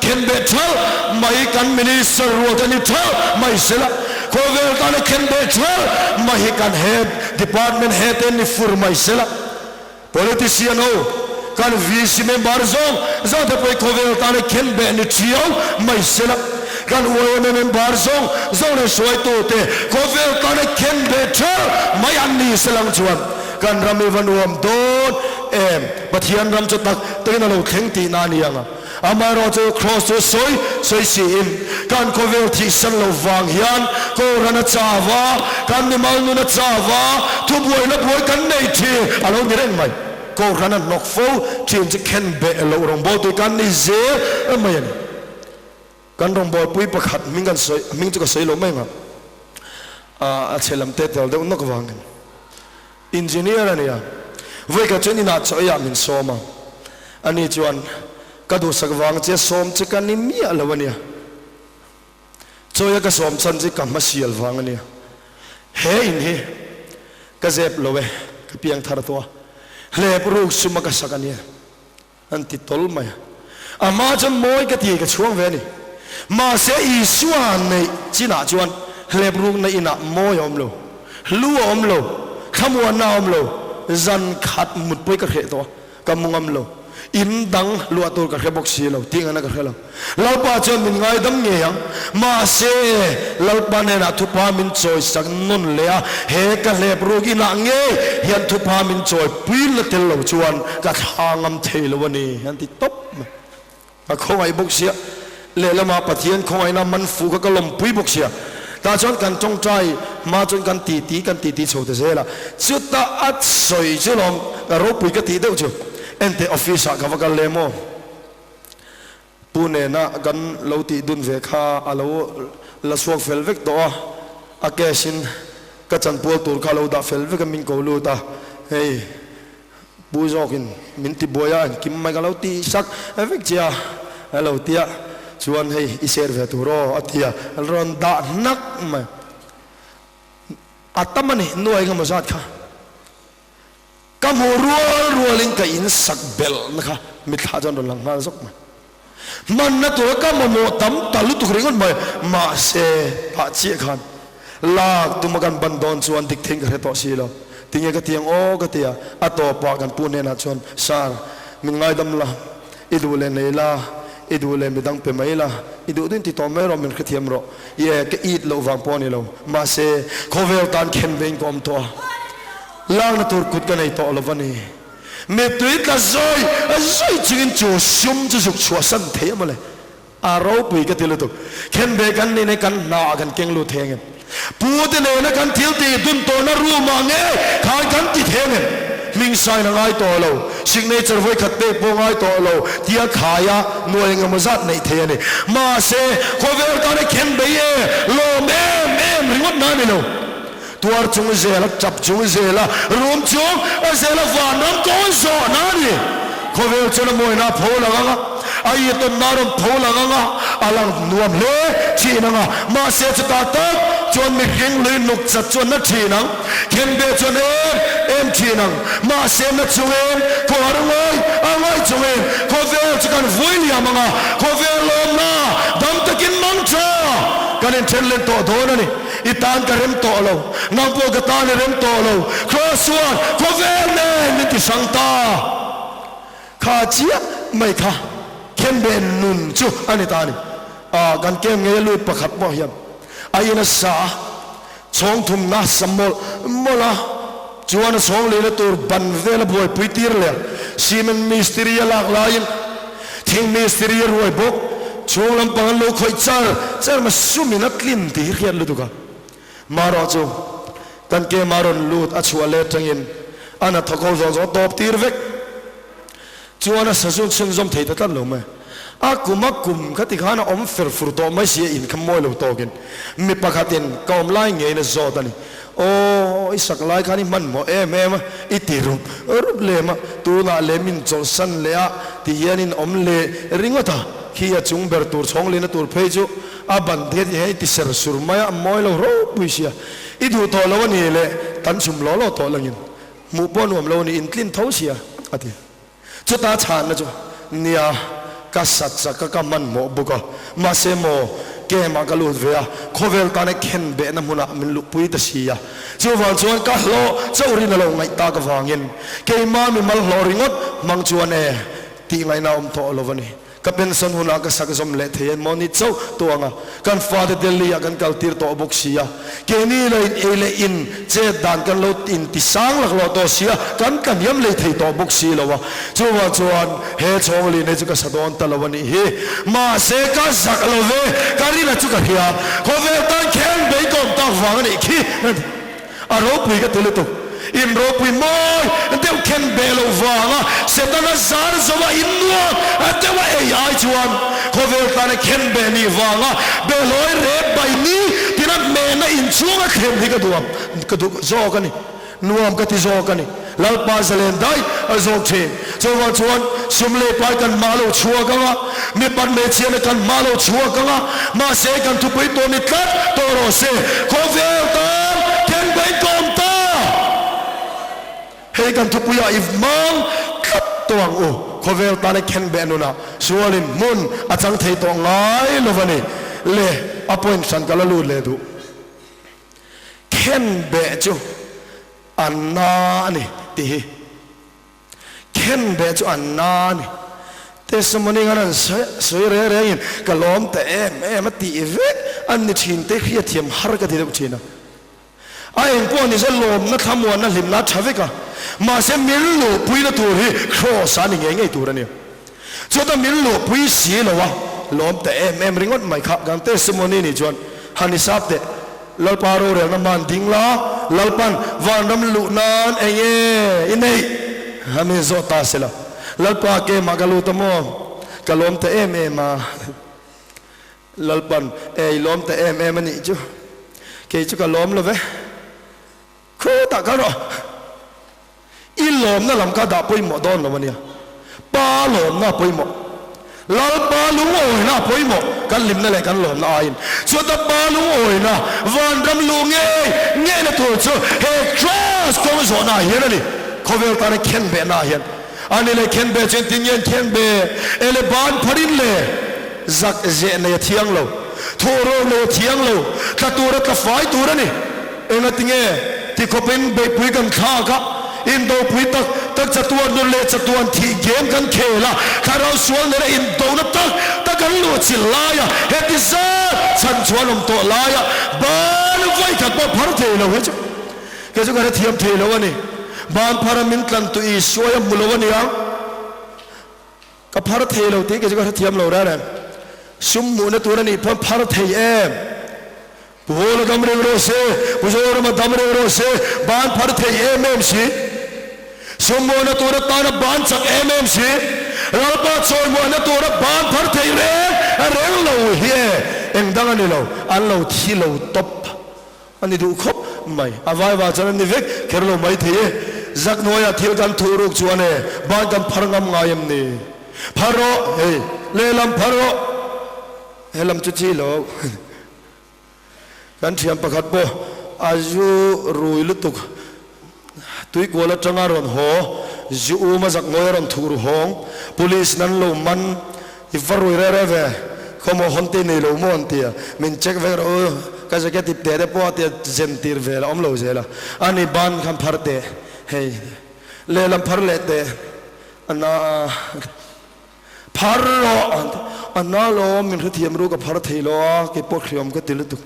khen ve thalh mai kan minister rual te ni thalh mai sela, khawvel tana khen ve thalh mai hi kan head department head te ni fur mai sela, politician ho kan VC member zawng zawng te pawh hi khawvel tana khen ve ni thiau mai sela, kan yma member zawng zawng leh hruaitu te khawvel tana khen ve thalh mai an ni selang chuan kan ram i va nuam dawn em? Pathian ram chu tak takin a lo thleng tihna a ni ang a, amaherawh chu Kraws chu sawi sawi siin kan khawvel thihsan lo vang hian Kohhran a chau a, kan mimal nun a chau a, thubuaina buai kan nei thin a lo ni reng mai. Kohhran a hnawk fo thin chu khen beh loh rawngbawltu kan ni zel mai a ni. Kan rawngbawlpui pakhat hming kan sawi, hming chu ka sawi lo mai ang a, a chhe lam te tel deuh nawk vangin. Engineer a nia, vawikhat chuan inah chaw eiah min sawm a, ani chuan ka duhsak vang che sawm che ka ni miah lo a nia, chaw eia ka sawm chhan chu ka hmasial vang a nia, he in hi ka zep lo e, ka piang thar tawh a, hlep ruk suma ka sak a nia. An ti tawl mai a. A hma chuan mawi ka ti ka chhuang ve a ni. Mahse Isua neih chinah chuan hlep rukna inah mawi a awm lo, hlu a awm lo, thlamuanna a awm lo, zan khat mut pawh hi ka hreh tawh a, ka mu ngam lo. In dang luah tur ka hre bawk si lo, tih ngaihna ka hre lo. Lalpa chuan min ngaidam ngei ang. Mahse, Lalpa hnenah thupa min chawisak nawn leh a, he ka hlep ruk inah ngei hian thupa min chawi pui la tel lo chuan ka thla ngam thei lo a ni, an ti tawp mai. Ka khawngaih bawk sia, lehlamah Pathian khawngaihna man fuh kha ka lawmpui bawk sia. Tah chuan kan tawngtai hma chuan kan titi kan titi chho ta zel a, chutah a sawi chu lawm ka ropui ka tih deuh chu, Enteh office ah ka va kal lem aw. Pu nena kan lo tih dun ve kha a lo la chhuak fel vek tawh a, a cash in ka chanpual tur kha a lo dah fel vek a min ko lut a, hei pu zawkin min ti buai a engkim mai ka lo tih sak vek che a, a lo ti a, chuan hei i share ve tur aw a ti a, a rawn dah hnak mai, a tam a ni nuai engemaw zat kha. Ka hmuh rual rualin ka in sak belhna kha mitthla chuan rawn lang nghal zawk mai. Hmanna tura ka mamawh tam ta lutuk ringawt mai. Mahse, pah chiah khan lak tuma kan ban dawn chuan dik theiin ka hre tawh si lo. Tinge ka ti ang aw ka ti a, a tawpah kan pu hnenah chuan, Sir, min ngaidam la, i duh leh nei la, i duh leh midang pe mai la, i duh duhin ti tawh mai rawh, min hrethiam rawh. Ie, ka it loh vang pawh a ni lo. Mahse, khawvel tan khen vein ka awm tawh a. Lakna tur kut ka nei tawh lo va ni. Mittui tla zawi zawi chungin chu sum chu zuk chhuahsan thei a mawle. A ropui ka ti lutuk. Khenbe kan nih nei kan hna ah kan keng lut thei angem? Pu te nena kan thil tih dun tawhna room ah nge khan kan ti thei angem? Hming sign a ngai tawh lo, signature vawi khat pek pawh ngai tawh lo tia khaia nuai engemaw zat neih thei a ni. Mahse, khawvel tana khenbe i e lawm em em ringawt na a ni lo. Tuar chung zela, tap chung zela, rum chung zela vanram kawn zawhna a ni. Khawvel chuan a mawina a pho lang ang a, a itawnna a rawn pho lang ang a, a lang nuam hle thin ang a. Mahse chutah tak chuan mihring lui nuk chat chuan na thin ang, khenbe chuan em em thin ang. Mahse na chungin, khawhar ngawi a ngawi chungin khawvel chu kan vui liam ang a, khawvel lawmna dam takin mang tha kan inthen len tawh dawn a ni. I tan ka rem tawh lo, nang pawh ka tan i rem tawh lo, Kraws chuan khawvel nen min ti hrang ta. Kha chiah mai kha khenbe nun chu a ni ta a ni. A, kan kem ngei a lut pakhat pawh hian a in a sa a, chhawng thumna sa mawlh mawlh a, chuan a chhawng lehna tur ban vel a buaipui tir leh a, cement mistiri a lak laiin Thing mistiri a ruai bawk. Chhung lampang an lo khawih char char ma sumin a tlin tih hi hriat lutuk a. Marawh chu kan kema rawn lut a chhuah let tangin a hnathawk ho zawng zawng a tawp tir vek. Chuan a sazun chhunzawm thei ta tlat lo mai. A kum a kum kha tikhan a awm fer fur tawh mai si a in kha mawi lo tawkin mi pakhatin ka awm lai ngeiin a zawt a ni. Aw, i sak lai khan i hmanhmawh em em a, i ti rup rup lem a, tunah lem in chawlhsan leh a ti hian in awm leh ringawt a, khi a chung ber tur chhawng lehna tur phei chu a ban diat hian i ti ser sur mai a, a mawi lo ropui sia, i duh tawh lo a ni le, tan chhum law law tawh langin hmuh pawh nuam lo a ni, in tlin tho sia a ti. Chuta chhanna chu, Nia, ka sat chak a, ka hmanhmawh bawk a, mahse maw, game-ah ka lut ve a, khawvel tana khen behna hmunah min luhpui ta si a. Chuvang chuan ka hlawh chauh rin a lo ngaih tak avangin keimah mimal hlawh ringawt hmang chuan e tih ngaihna a awm tawh lo a ni. Ka pension hunah ka sak zawm leh thei en maw ni chauh tuanga kan fate Delhi ah kan kal tir tawh bawk si a, keini la in ei leh in chet dan kan lo in ti sang laklawh tawh si a, kan tla hniam lei thei tawh bawk si lo a, chuvang chuan he chhawng lin hi chu ka sa dawn ta lo a nih hi. Mahse ka zak lo ve, ka rina chu ka hria, khawvel tan khen beikawm tak vang a nih khi. A ropui ka ti lutuk. In ropui mawi deuh khen beh loh vanga Setana zar zova in nuam a deuh a ei ai chuan khawvel tana khen beh nih vanga behlawi rep bai ni tina hmehna inchhung a thlen hi ka duam ka duh zawk a ni. Nuam ka ti zawk a ni. Lalpa zalen daih a zawk thin. Chuvang chuan sum leh pai kan hma lo chhuak ang a, mipat hmeichhiana kan hma lo chhuak ang a, mahse kan thupui tawh ni tlat tawh rawh se. Khawvel tan khengbei kawm ta! Hei kan thupuiah i hmang tlat tawh ang u. Khawvel tana khengbeh nunah sualin hmun a chang thei tawh ngai lo va ni. Le, a point hran ka la lut leh duh. Khenbeh chu a na a ni tih hi. Khenbeh chu a na a ni. Testimony khan an sawi reng rengin ka lawm ta em em a tih vek a ni thin te hriatthiam har ka ti deuh thin a. A eng pawh ni se lawmna thlamuanna hlimna a tha vek a, mahse min luhpuina tur hi Kraws a ni ngei ngei tur a ni. Chuta min luhpui si lo a, lawm ta em em ringawt mai kha kan testimony nih chuan han i sap teh. Lalpa rorelna hman ding la, Lalpan vanram luh nan eng nge i neih? A min zawh ta se la, Lalpa keimah ka lut a maw? Ka lawm ta em em a. Lalpan, E i lawm ta em em a nih chu, kei chu ka lawm lo ve. Khutah kal rawh. I lawmna lam kha dah pawimawh dawn lo a nia. Pa lawmna a pawimawh. Lalpa lungawina a pawimawh. Kan hlimna leh kan lawmna aiin. Chuta Pa lungawina vanram luh ngei ngeina tur chu he Kraws kawng zawhna ah hian a ni. Khawvel tana khenbehna ah hian. Ani leh khenbeh chu engtin nge an khenbeh? Ele ban pharin le zak zeh nei a thiang lo. Thawhrawl nei a thiang lo. Tla tura tla fai tur a ni. Engatinge ti khawpin beihpui kan thlak a, indopui tak tak chatuan nun leh chatuan thih game kan khel a, thlarau sual nena indona tak tak kan luhchilh lai a, heti zat chhan chuan awm tawh lai a, ban vawi khat pawh phar thei lo he chu kei chu ka hrethiam thei lo a ni. Ban phar a min tlan tu Isuai a hmu lo a niang. Ka phar thei lo tih kei chu ka hrethiam lo reng reng. Sum hmuhna tur a nih pawn phar thei em? Pu Hawla dam reng rawh se, Pu Zorama dam reng rawh se, ban phar thei em em si. Sum hmuhna tur atana ban chak em em si. Lalpa chawimuahna tura ban phar thei reng reng lo hi e, eng dang a ni lo, an lo thi lo tawp a ni duh khawp mai. A vaiva chuan an ni vek kher lo mai thei e. Zak hnuaiah thil kan thuh ruk chuan e, ban kan phar ngam ngai em ni? Phar rawh, hei lehlam phar rawh. He lam chu chi lo. Kan thian pakhat pawh a zu rui lutuk tuikual atanga rawn haw, zu um a zak ngawi a rawn thuh ru hawng. Police in an lo man, i va rui reh reh ve, khawmaw hawn te nei lo maw an ti a, min check vek rawh u, ka jacket ip teh te pawh a tia zen tir vel a awm lo zel a, ani ban khan phar teh, hei lehlam phar leh teh, a na. Phar rawh an ti. A na lawm, min hrethiam ru ka phar thei lo a, kei pawh hriam ka ti lutuk.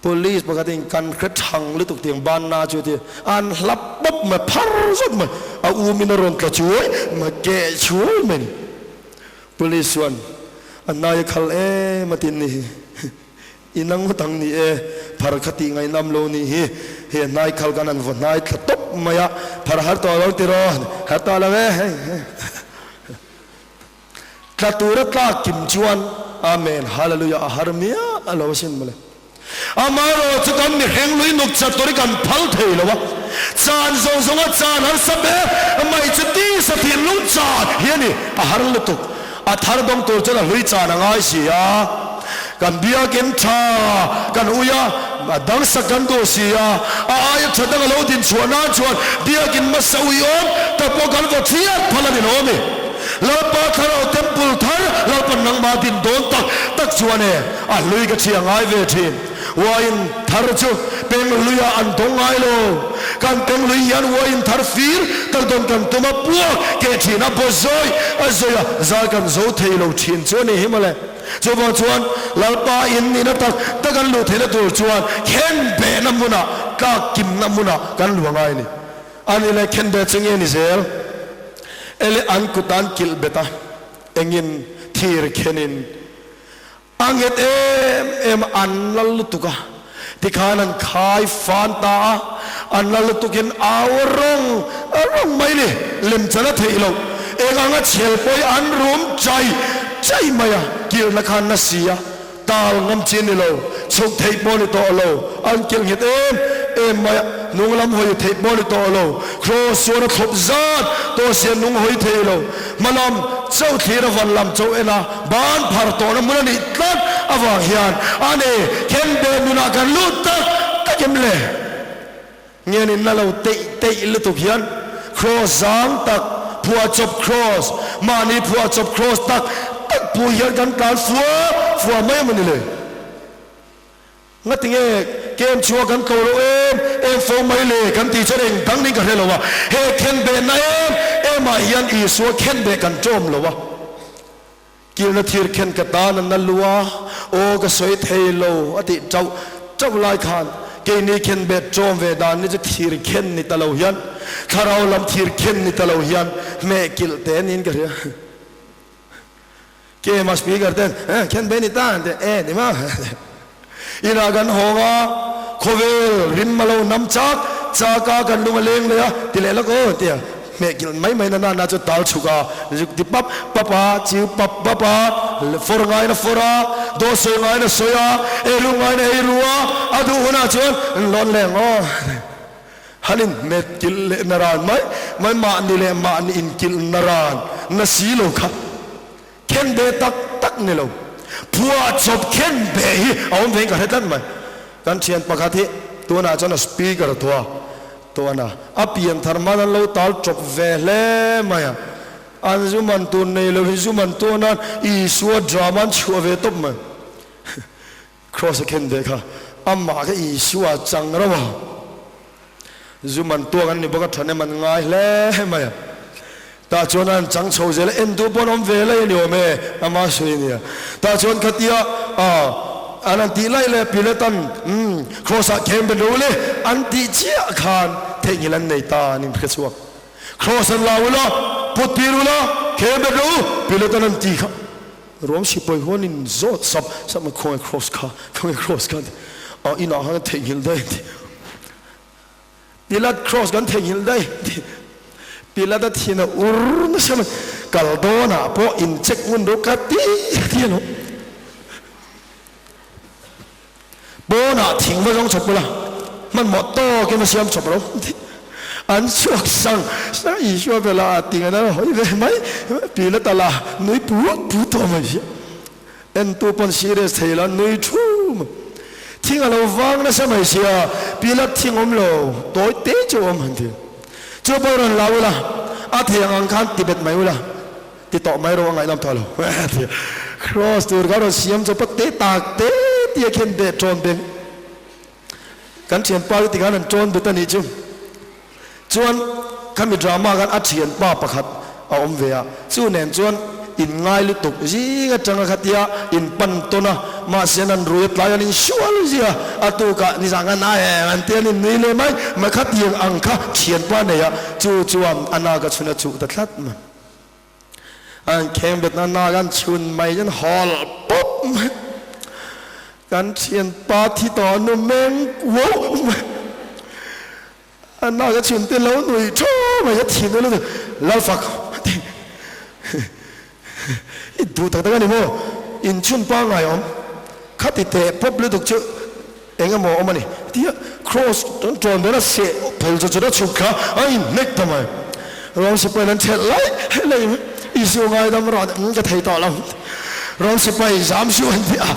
Police pakhat in kan hre thang lutuk tiang ban na chu ti an hlap pawp mai, phar zawk mai, a um in a rawn tla chuai mai, keh chuai mai ni. Police chuan a nai a khal em a tin ni hi. I nang ngawt ang ni e, phar kha tih ngaihnam lo nih hi, he hnai khal kan an vaw hnai thla tawp mai a, phar har tawh lo tiraw, har tawh lo e, hei hei. Tla tura tlak kim chuan Amen Hallelujah a har miah a lo asin mawle. Amaherawh chu kan mihring lui nuk chat tur hi kan phal thei lo a, chan zawng zawnga chan harsa ber mai chu tisa thinlung chan hi a ni. A har lutuk. A thar dawng tur chuan a hlui chan a ngai si a, kan biakin tha kan ui a, a dang sak kan duh si a, a aia tha dang a lo din chhuah nan chuan biakin hmasa ui awm tak pawh kan vaw thiat phal a ni lo a mi. Lalpa Thlarau Temple thar Lalpan nangmah din dawn tak tak chuan e a hlui ka chhia ngai ve thin. Uain thar chu peng hluiah an dawng ngai lo. Kan peng hlui hian uain thar fir tak dawn kan tum a, puak keh thin a, baw zawi a zawi a, zai kan zo thei lo thin chu a ni hi mawle. Chuvang chuan Lalpa in nihna tak tak an luh theihna tur chuan khen behna hmunah, tlak kimna hmunah kan luh a ngai a ni. A ni le khen beh chu nge ni zel? Ele an kut an kilh bet a, engin thir khenin A nghet em em a, an lal lutuk a, tikhan an khai fan ta a, an lal lutukin au a rawng a rawng mai ni, lem chan a theih loh, eng anga chhel pawh hi an rum chai chai mai a, kilhna khan na si a, tal ngam chi a ni lo, chhuk theih pawh a ni tawh lo, an kilh nghet em em mai a, hnung lam hawi theih pawh a ni tawh lo, kraws chuan a thlawp zat tawh si a, nung hawi thei lo, hmalam chauh thlir a van lam chauh en a. Ban phar tawhna hmun a nih tlat avang hian a ni khenbeh nunah kan lut tak tak em le? Nge ni na lo teih teih lutuk hian kraws zang tak phuahchawp kraws, mahni phuahchawp kraws tak tak phu hian kan tlan fua fua mai a maw ni le? Ngati nge kem chhuah kan tlo lo em em fo mai le kan tih chuan eng dang ning ka hre lo a, he khenbehna em em ah hian Isua khenbeh kan ṭawm lo a, kilna thir khen ka tan an na lu a, aw ka sawi thei lo a tih ṭauh ṭauh lai khan keini khenbeh ṭawm ve dan ni chu thir khen ni ta lo hian thlarau lam thir khen ni ta lo hian hmeh kilh te niin ka hria. Kema speaker ten eh khen be ni ta an ti eh ni ma inah kan hawng a khawvel rim a lo nam chak chak a kan lung a leng leh a ti leh lawk aw tia hmeh kilh mai mai na na na chu tal chhuk a zuk ti pap pap a chiu pap pap a fawr ngaina fawr a dawt sawi ngaina sawi a eiru ngaina eiru a a duh hunah chuan lawn leng aw Han in hmet kilh leh na ran mai mai mahni leh mahni in kilh na ran na si lo kha khen be tak tak ni lo phuah chawp khen be hi a awm ve in ka hre tlat mai. Kan thian pakhat hi tunah chuan a speaker thua tuan a a pian thar hman an lo tal chawp ve hle mai a an zu man tur nei lo in zu man tuah nan Isua drama an chhuah ve tawp mai. Kraws a khen ve kha amah kha Isua chang rauh a, zu man tuak an ni bawk a, thahnem an ngai hle mai a. Tah chuan an chang chho zel a, en duh pawh an awm ve lai a ni awm e, ama sawi a nia. Tah chuan khatia an han tih laih leh Pilate'n umm Kraws ah khem bet ro le an tih chiah khan theihnghilh an nei ta an inhre chhuak. Kraws an la ula, put tir ula, khem bet ro u, Pilate'n an ti kha. Rom sipai huan in zawt sap sap mai khawngaih cross kha khawngaih cross kha a inah khan theihnghilh daih a ti Pilat cross kan theihnghilh daih a ti Pilat a thin a ur nasa mai kal dawnah pawh in check ngun rawh ka ti a ti alo Pawnah thing va zawng chawp ula, hmanhmawh tawkin va siam chawp ro ti. An chhuak sang sang Isua vela a ting an hawi ve mai pi la tala nui put put tawh mai hi. Entu pawn serious thei lo an nui thum. Thing a lo vang nasa mai sia, pi la thing awm lo tawi te chu awm han ti. Chu pawh rawn la ula, a thei ang ang khan ti bet mai ula. Ti tawh mai rawh a ngaihnawm tawh lo. Cross tur kha rawn siam chawp a te tak te tia khen beh tawn beng. Kan thianpa chu tikhan an tawn bet a nih chu. Chuan khami drama khan a thianpa pakhat a awm ve a, chu nen chuan in ngai lutuk zing atanga khatia in pan tawn a, mahse an rui a tlai an insual zia a tukah nizan khan a em an tia an innui leh mai mai khatiang ang kha thianpa nei a, chu chuan a nak a chhun a chuh ta tlat mai. An kheng bet na nak an chhun mai an hawl pawp mai. Kan thianpa thi tawh nu meng kuau mai. A nak a chhun te lo nui thaw mai a thin ulu Lalfak i duh tak tak a ni maw? In chhun pangngai awm khati teh pawp lutuk chu. Eng emaw awm a ni tia Kross kan tawn ber a seh phel chu chuna chhuk kha a inhnek ta mai. Rom sipai an thelh lai lai in Isu ngaidam rawh an ka thei tawh lo. Rom sipai zam suh an ti a,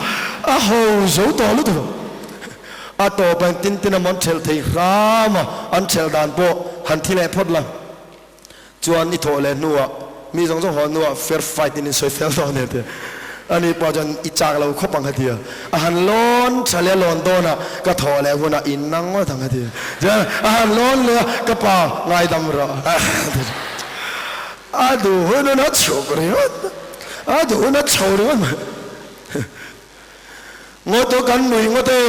a ho zo tawh lutuk. A tawp a tin tin a mawn thelh thei hram a, an thelh dan pawh han thi leh phawt la. Chuan i thawh leh hnuah mi zawng zawng haw hnuah fair fight in insawi fel dawn e tia. Ani pawh chuan i chak lo khawp ang a tia. A han lawn tha leh a lawn dawn a, ka thawh leh hunah i nang ngawt ang a tia. Chuan a han lawn leh a, ka pa ngaidam rawh a ti. A duh hun hun a chhuk ringawt, a duh hun a chho ringawt mai. Ngawt aw kan nui ngawt e.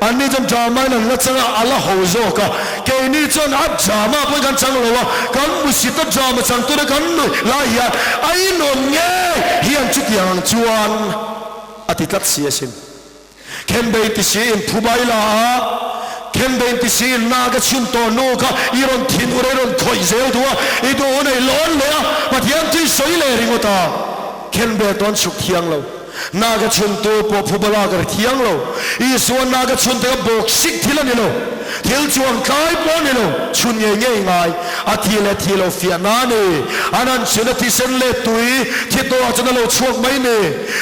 Anni chuan drama in an la chang a, a la ho zawk a. Keini chuan a drama pawhin kan chang lo a, kan hmusit a drama changtute kan nui lai hian a inawm ngei hian chutiang ang chuan a ti tlat si asin. Khenbei ti si in phu bai la a, Khenbei ti si in na ka chhun tawh nu kha i rawn thin ur a, i rawn khawih zel duh a, i duh hun a i lawn leh a, Pathian chu i sawi leh ringawt a. Khenbei tawn chhuk thiang lo. Na ka chhuntu pawh phuba lak a ri thiang lo. Isua na ka chhun te kha bawk sik thil a ni lo. Thil chuang tlai pawh a ni lo. Chhun ngei ngei ngai. A thi leh thi lo fiah na a ni. An han chhun a thisen leh tui thi tawhah chuan a lo chhuak mai ni.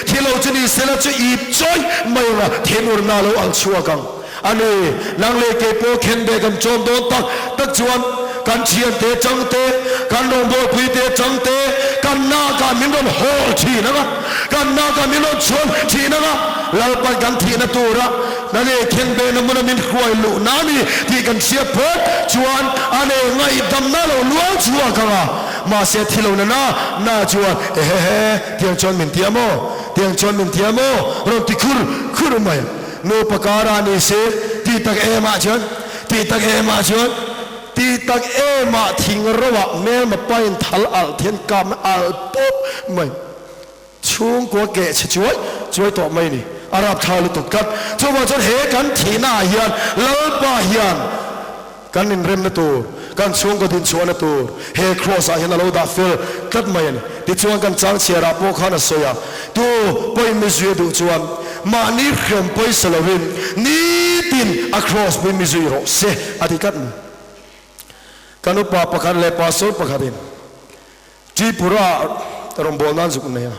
Thi lo chu ni sela chu ip chawih mai anga thinurna a lo al chhuak ang a ni. Nang leh kei pawh khenbeh kan chawm dawn tak tak chuan kan thiante changte, kan rawngbawlpuite changte, kan nakah min rawn hawl thin ang a, kan nakah min rawn chhuan thin ang a, Lalpan kan thihna tura na leh khenbehna hmuna min hruai luhna a ni tih kan hriat phawt chuan a nei ngaihdamna a lo luang chhuak ang a. Mahse thi lo na na na chuan ehehe tiang chuan min ti a maw? Tiang chuan min ti a maw? Rawn ti khur khur mai. Nupa kara ni se ti tak em ah chuan ti tak em ah chuan ti tak em ah thing ro ah hmelma pain thal alh thian kap na alh pawp mai. Chhungkua keh chhe chuai chuai tawh mai ni. A rapthla lutuk tlat. Chuvang chuan he kan thihna ah hian Lalpa hian kan inremna tur, kan chhungkaw dinchhuahna tur he Kraws ah hian a lo dah fel tlat mai a ni. Tichuan kan chang chhiarah pawh khan a sawi a, Tu pawhin mi zui a duh chuan mahni hriam pawisa lovin nitin a Kraws pawhin mi zui rawh se a ti tlat mai. Kan upa pakhat leh pastor pakhatin Tripura rawngbâwl nan zuk nei a.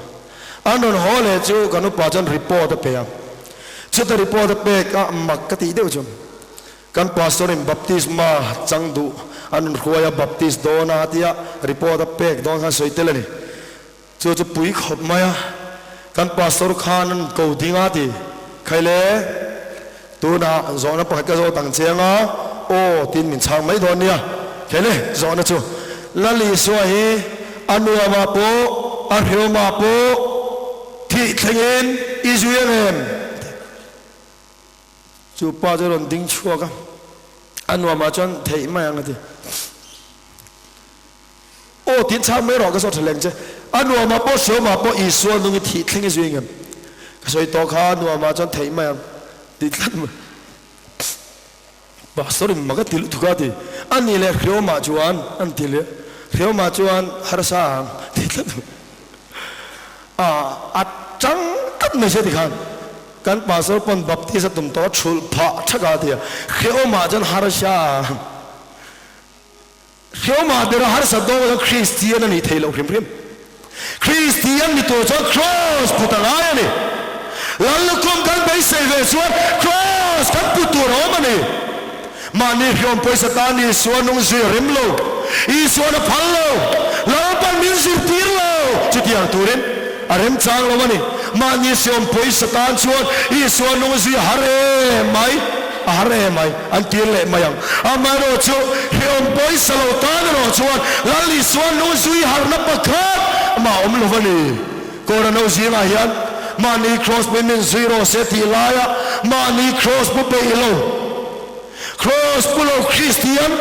An rawn haw leh chu kan upa chuan report a pe a. Chuta report a pek a mak ka tih deuh chu kan pastor in baptisma chang duh an rawn hruai a baptist dawn a tia report a pek dawn khan sawi tel a ni. Chu chu pui khawp mai a. Kan pastor khan an ko ding a ti. Khaile tunah zawhna pakhat ka zawt ang che anga aw tiin min chhang mai dawn nia. Khaile zawhna chu Lal Isua hi a nuamah pawh a hreawmah pawh thih thlengin i zui ang em? Chu pa chu a rawn ding chhuak a, a nuamah chuan theih mai ang a ti. Aw tin chhang mai rawh ka zawt tha leng che. A nuamah pawh hreawmah pawh Isua nung i thih thleng i zui ngem? Ka sawi tawh kha a nuamah chuan theih mai ang tih tlat mai. Pastor in mak a ti lutuk a ti. A nih leh hreawmah chuan an ti leh hreawmah chuan harsa ang tih tlat mai. A a chang tlat mai se tikhan kan pastor pawn baptist a tum tawh a thulh phah thak a ti a. Hreawmah chuan harsa ang. Hreawmah ber a harsat dawn chuan Kristian a nih theih loh hrim hrim. Kristian ni tur chuan Kraws put a ngai a ni. Lal lukhum kan beisei ve chuan Kraws kan put tur a awm a ni. Mahni hreawm pawisa tan Isua nung zui a rem lo. Isuan a phal lo. Lalpan min zirtir lo. Chutiang turin a remchang lo a ni. Mahni hreawm pawisa tan chuan Isua nung zui a har em mai. A har em ai, an tir leh mai ang. Amaherawh chu, hrehawm pawisa lo tan erawh chuan Lal Isua nu zui harhna pakhat mah awm lo va ni. Kawra no zingah hian mahni kraws pui min zui rawh se tih laia mahni kraws pu peih lo, kraws pu lo Kristian,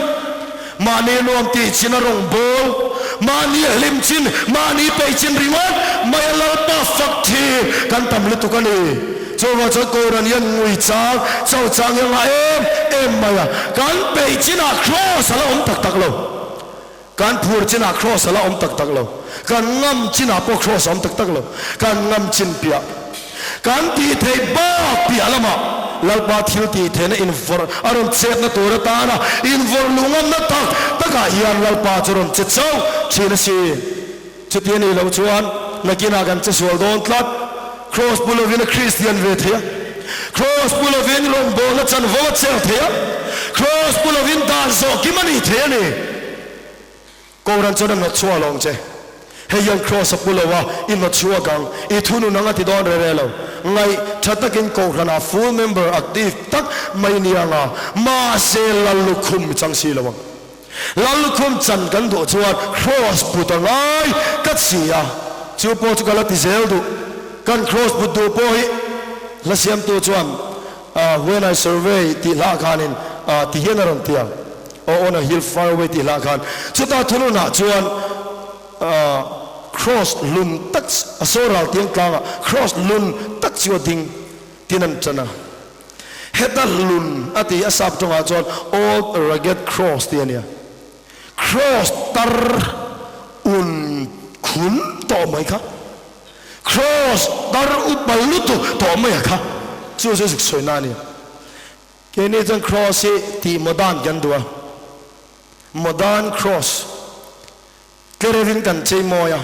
mahni nuam tih chin a rawn bawl, mahni hlim chin, mahni peih chin ringawt mai a Lalpa fak thin kan tam lutuk a ni. Chuvang chuan Koran hian ngui chang, cho chang hi a ngah em em mai a. Kan peih chinah kraws a la awm tak tak lo. Kan phur chinah kraws a la awm tak tak lo. Kan ngam chinah pawh kraws a awm tak tak lo. Kan ngam chin piah, kan tih theih bak piah lamah. Lalpa thil tih theihna invawrh a rawn chetna tur atana invawrh luh ngamna tak takah hian Lalpa chu rawn che chauh thin a si. Chuti a nih loh chuan nakinah kan che sual dawn tlat. Kraws pu lovin a Kristian ve thei a, kraws pu lovin rawngbawlna chanvo a chel thei a, kraws pu lovin dan zawh kim a nih thei a ni. Kohhran chuan a hnawt chhuah alawm che. Hei hian kraws a pu lo a, i hnawt chhuak ang, i thunun ang a ti dawn rere lo. Ngaih tha takin kohhranah full member active tak mai ni anga, mahse lal lukhum i chang si lo ang. Lal lukhum chan kan duh chuan kraws put a ngai tlat si a, chu pawh chu ka la ti zel duh. Kan kraws put duh pawh hi hla siamtu chuan When I Survey tih hlah khanin ti hian a rawn ti a. Aw on a hill far away tih hlah khan chutah thununah chuan cross lun tak a saw ral tiang tlangah cross lun tak chu a ding tin an tan a. Heta lun a ti a sap tawngah chuan old rugged cross tih a nia. Cross tar un khun tawh mai kha. Cross tar upa lutuk tawh mai a kha. Chu chu zuk sawi na a nia. Keini chuan Cross hi tih modern kan duh a, modern cross tlereuhin kan chei mawi a,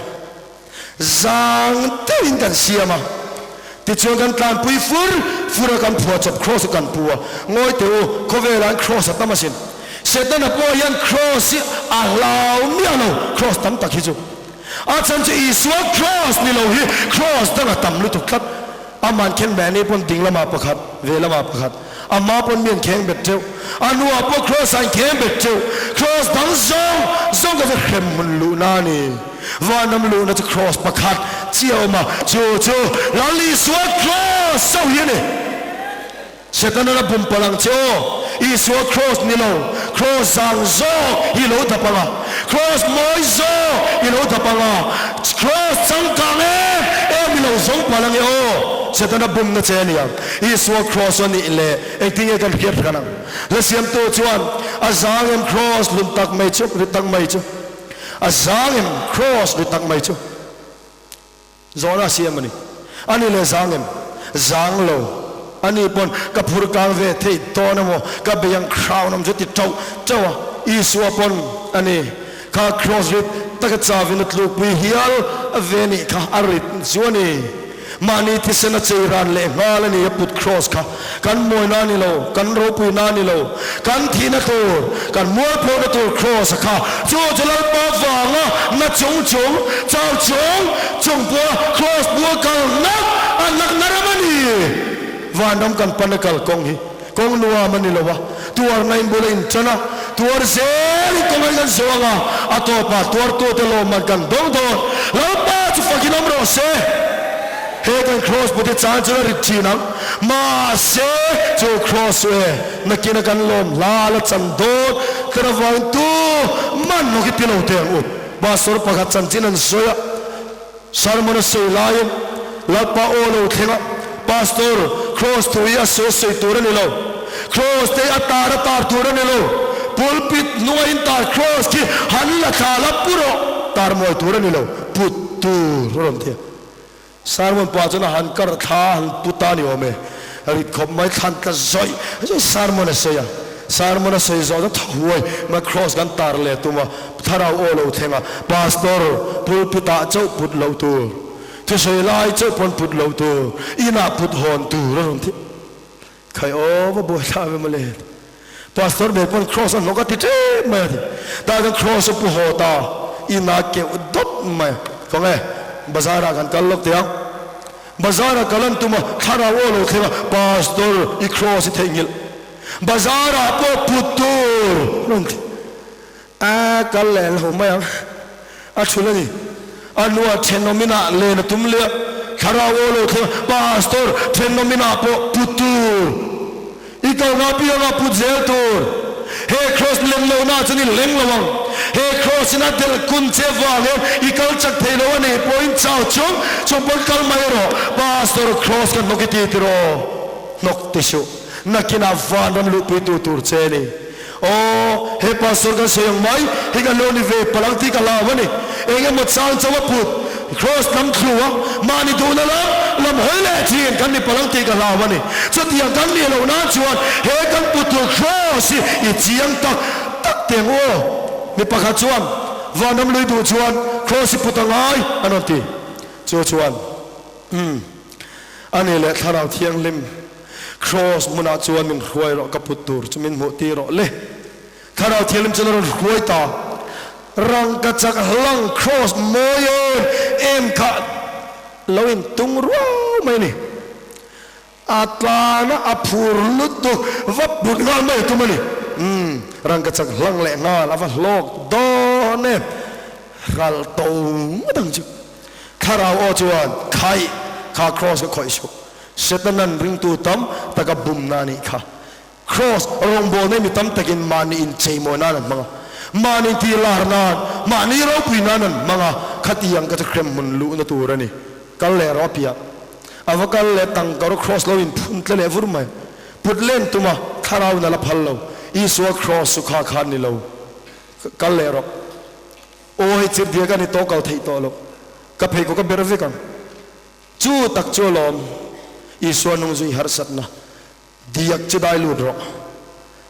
zang deuhin kan siam a, tichuan kan tlanpui fur fur a, kan phuah chawp cross chu kan pu a, ngawi teh u, khawvelah hian cross a tam asin. Setana pawh hian cross hi a hlau miah lo, cross tam tak hi chu. A chhan chu Isua cross ni lo hi cross dang a tam lutuk tlat. Aman khen meh ni pawn ding lamah pakhat, ve lamah pakhat. A hma pawn mi an kheng bet teuh. A hnuah pawh cross ah an kheng bet teuh. Cross dang zawng zawng ka chu hrem hmun luhna a ni. Vanram luhna chu cross pakhat chiah a awm a, chu chu Lal Isua cross chauh hi a ni. Setana la bum palh ang che aw. Isua cross ni lo, cross zang zawk hi lo dap ang a, cross mawi zawk i lo dap ang a, cross changkang em em i lo zawng palh ang e aw. Setana bumna che a ni ang. Isua cross a nih leh engtin nge kan hriat hran ang? Hla siamtu chuan a zang em cross lun tak mai chu, ri tak mai chu. A zang em cross ri tak mai chu. Zawhna a siam a ni. A ni leh zang em? Zang lo. A ni pawn ka phur kang ve thei dawn emaw, ka bei ang crown awm chu ti tauh tauh a. Isua pawn a ni. Kha cross rit taka chavin a tlukpui hial ve nih kha a rit chu a ni. Mahni thisen a chei ran leh nghal a ni a put cross kha. Kan mawina a ni lo, kan ropuina a ni lo, kan thihna tur, kan mualphawhna tur Kraws-a kha chu chu Lalpa vanga na chung chung, chau chung chung pawha Kraws bua kal nak a nakna ram a ni. Vanram kan pana kal kawng hi kawng nuam a ni lo a, tuarna in bula inṭan a, tuar zelin kawng an kan zawh ang a, a tawpah tuartute lawmman kan dawng dawn. Lalpa chu fakin awm rawh se. He kan Kraws pute chan chu la rit thin ang. Mahse, chu Kraws chu e, nakina kan lawm hla la chan dawn tlat avangin tu man lo khi ti lo teh ang u. Pastor pakhat chanchin an sawi a, sermon a sawi laiin Lalpa aw lo thleng a, Pastor, Kraws thu hi a sawi a sawi tur a ni lo. Kraws te hi a tar a tar tur a ni lo. Pulpit hnunga in tar Kraws khi han la thla la pu rawh, tar mawi tur a ni lo, put tur a rawn ti a. Sermon pah chuan a han kar thla a han pu ta ni awm e. Rit khawp mai thlan tla zawih zawih sermon a sawi a. Sermon a sawi zawh chuan tha huai mai cross kan tar leh tum a, thlarau aw lo thleng a, Pastor, pulpit ah chauh put loh tur, thusawi lai chauh pawn put loh tur, inah put hawn tur a rawn ti. Khai aw va buai thla ve mawle. Pastor ber pawn cross a hnawk a ti tep mai a ti. Tah chuan cross chu pu haw ta ina keuh dawt mai. Kawng e, bazar ah kan kal lawk teh ang. Bazar ah kal an tum a, thlarau aw lo thleng a, Pastor i cross i theihnghilh. Bazar ah pawh put tur rawn ti. A kal leh lo mai ang. A thul a ni. A hnua thenawm inah len a tum leh a, thlarau aw lo thleng a, Pastor, thenawm inah pawh put tur. I kalna apiangah put zel tur. He cross leng lohna chuan i leng lo ang. He cross in a delh kun che vangin i kal chak thei lo a nih pawhin chau chung chung pawn kal mai rawh. Pastor, cross ka hnawk i ti tiraw? Hnawk ti suh. Nakinah vanram luhpuitu tur che a ni. Aw, he pastor kan sawi ang mai hi kan lo ni ve palh ang tih ka hlau a ni. Eng emaw chang chauh a put, cross lam thlu a, mahni duhna lam lam hawi leh thin kan ni palang tih ka hlau a ni. Chutiang kan nih loh nan chuan he kan putu Cross hi i chiang tak tak teh ang u aw. Mi pakhat chuan Vanram lui duh chuan Cross hi put a ngai an rawn ti. Chu chuan Umm a ni leh Thlarau Thianghlim Cross hmunah chuan min hruai rawh ka put tur chu min hmuh tir rawh le. Thlarau Thianghlim chuan a rawn hruai ta. Rangkachak hlang Cross mawi em em kha lo in tung ruau mai a ni. A tlana a phur lutuk va put nghal mai a tum a ni. Umm, rangkachak hlang leh nghal a va hlawk dawn em. Hralh to ngawt ang chu. Thlarau aw chuan khaih kha Cross ka khawih suh. Setanan ringtu tam taka bumna a nih kha. Cross rawngbawlna hi mi tam takin mahni incheimawi nan an hmang a, mahni intih lar nan, mahni ropui nan an hmang a, khatiang ka chu hrem hmun luhna tur a ni. Kal leh rawh a piah. A va kal leh tangka rawh cross lo inphun tle leh vur mai. Put len tum a, thlarau in a la phal lo. Isua cross chu kha kha a ni lo. Kal leh rawh. Aw hei chirhdiak a ni tawh kal theih tawh lo. Ka pheikhawk a ber vek ang. Chu tak chu alawm Isua nung zui harsatna. Diak chu dai lut rawh.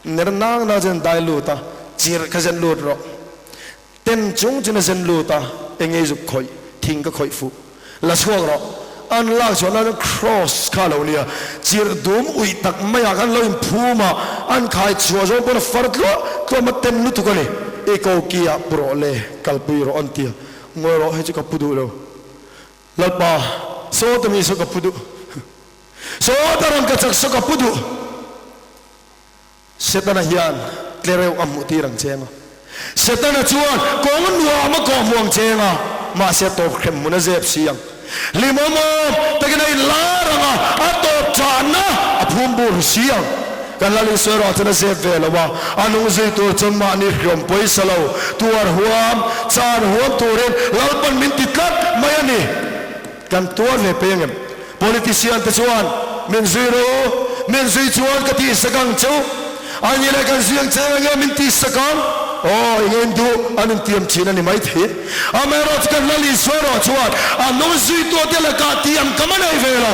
Ner nang nang chuan dai lut a, chirh kha zen lut rawh. Ten chung chuan a zen lut a, enge zuk khawih, thing ka khawih fuh. La chhuak rawh. An lak chhuah nan cross kha a lo nia, chirh dum uih tak maiah khan lo inphum a, an khai chhuah zawng pawn a far tluah tluah ma ten lutuk a ni. I koki ah pu rawh le, kalpui rawh an ti a, ngawi rawh hei chu ka pu duh lo. Lalpa, saw ta mi saw ka pu duh. Saw ta rawn ka chak saw ka pu duh. Setana hian tlereuh a hmuh tir ang cheng a. Setana chuan kawng nuam a kawh hmuh ang cheng a, mahse tawp hrem hmun a zep si ang. Hlimawm awm takin a inlar ang a, a tawp chahna a phum bur si ang. Kan Lal Isua erawh chuan a zep ve lo a, a nung zui tur chuan mahni hriawm pawisa lo, tuar huam, chan huam turin Lalpan min ti tlat mai a ni. Kan tuar ve peng em? Politician te chuan min zui rawh u, min zui chuan ka tihsak ang che u, a ni leh kan zui ang che eng nge min tihsak ang? Aw, eng eng duh an intiam thin a ni maithei. Amaherawhchu kan Lal Isua erawh chuan a nung zuituate lakah tiam kam a nei ve lo.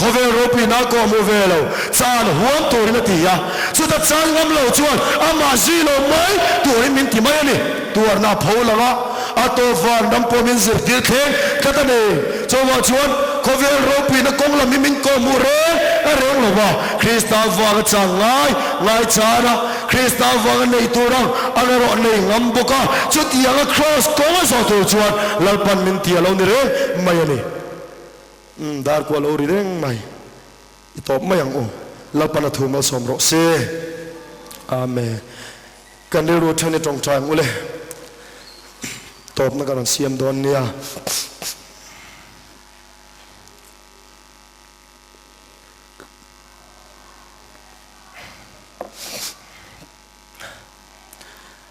Khawvel ropuina a kawhhmuh ve lo, chan huam turin a ti a, chuta chan ngam lo chuan amah zui lo mai turin min ti mai a ni. Tuarna a pho lang a, a tawp van ram pawh min zirtir thleng tlat a ni. Chuvang chuan khawvel ropuina kawng lam hi min kawhhmuh reng a reng lo va, Krista vanga chan ngai ngai chan a, Krista vanga nei tur ang ang erawh nei ngam bawk a, chutianga Kraws kawng a zawh tur chuan Lalpan min ti a lo ni reng mai a ni. Umm dar kual lo ri reng mai i tawp mai ang u Lalpan a thu malsawm rawh se Amen Kan rilru then i tawngtai ang u le tawpna ka rawn siam dawn nia.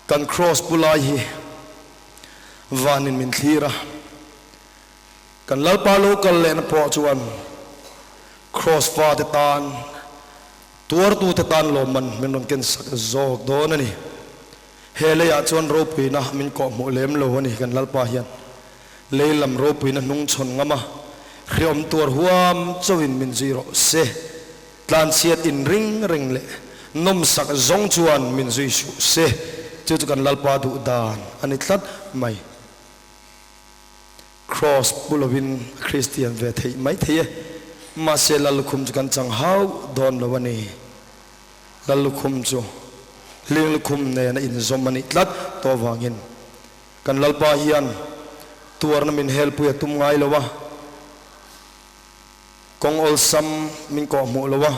Kan cross pu lai hi vanin min thlir a. Kan Lalpa lo kal lehna pawh chuan Kraws fate tan, tuartute tan lawmman min rawn ken sak zawk dawn a ni. He leiah chuan ropuina min kawhhmuh lem lo a ni kan Lalpa hian. Lei lam ropuina hnungchhawn ngam a, hreawm tuar huam chauhin min zui rawh se. Tlanchhiat inring reng leh nawmsak zawng chuan min zui suh se. Chu chu kan Lalpa duh dan a ni tlat mai. Cross pu lovin a Kristian ve theih mai thei e. Mahse Lal lukhum chu kan chang hauh dawn lo a ni. Lal lukhum chu hling lukhum nen a inzawm a nih tlat tawh avangin kan Lalpa hian tuarna min helpui a tum ngai lo a, kawng awlsam min kawhhmuh lo a,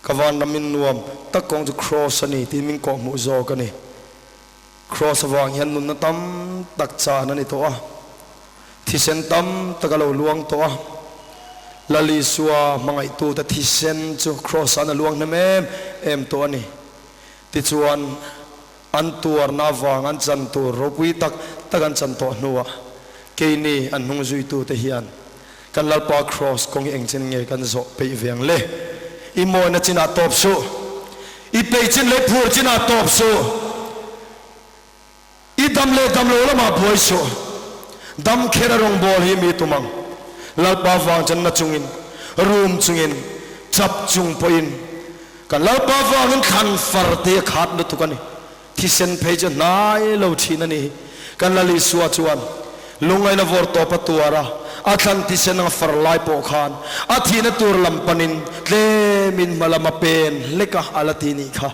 ka vanram in nuam tak kawng chu Cross a ni tiin min kawhhmuh zawk a ni. Kraws avang hian nunna tam tak chan a ni tawh a, thisen tam tak a lo luang tawh a. Lal Isua hmangaihtute thisen chu Kraws-ah an a luang hnem em em tawh a ni. Tichuan, an tuarna avang an chan tur ropui tak tak an chan tawh hnuah keini an hnungzuitute hian kan Lalpa Kraws kawng hi engchen nge kan zawh peih ve ang le? I mawina chinah tawp suh. I peih chin leh phur chinah tawp suh. I dam leh dam lo lamah buai suh. Dam kher a rawngbawl hi mi tum ang. Lalpa vang chuan na chungin, rum chungin, chap chung pawhin kan Lalpa vangin thlan far te a khat lutuk a ni. Thisen phei chu hnai lo thin a ni. Kan Lal Isua chuan lungngaihna vawr tawp a tuar a, a thlan thisen ang far lai pawh khan a thihna tur lam panin tlemin hma lam a pen hlek a, a la ti nih kha.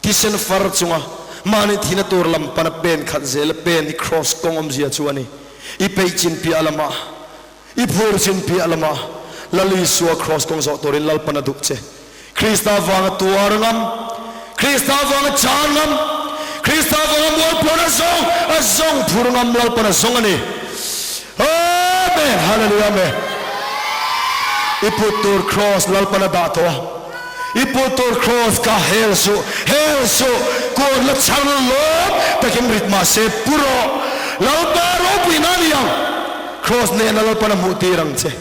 Thisen far chunga mahni thihna tur lam pana pen khat zel a pen hi Kraws kawng awmzia chu a ni. I peih chin piah lamah, i phur chin piah lamah Lal Isua Kraws kawng zawh turin Lalpan a duh che. Krista vanga tuar ngam, Krista vanga chan ngam, Krista vanga mualphuan a zawng, a zawng phur ngam Lalpan a zawng a ni. Amen! Hallelujah! Amen! I put tur Kraws Lalpan a dah tawh a. I put tur Kraws ka hel suh, hel suh, kun la chhar lawm takin rit mah se pu rawh. Lalpa ropui na ni ang. Kraws nena Lalpan a hmuh tir ang che.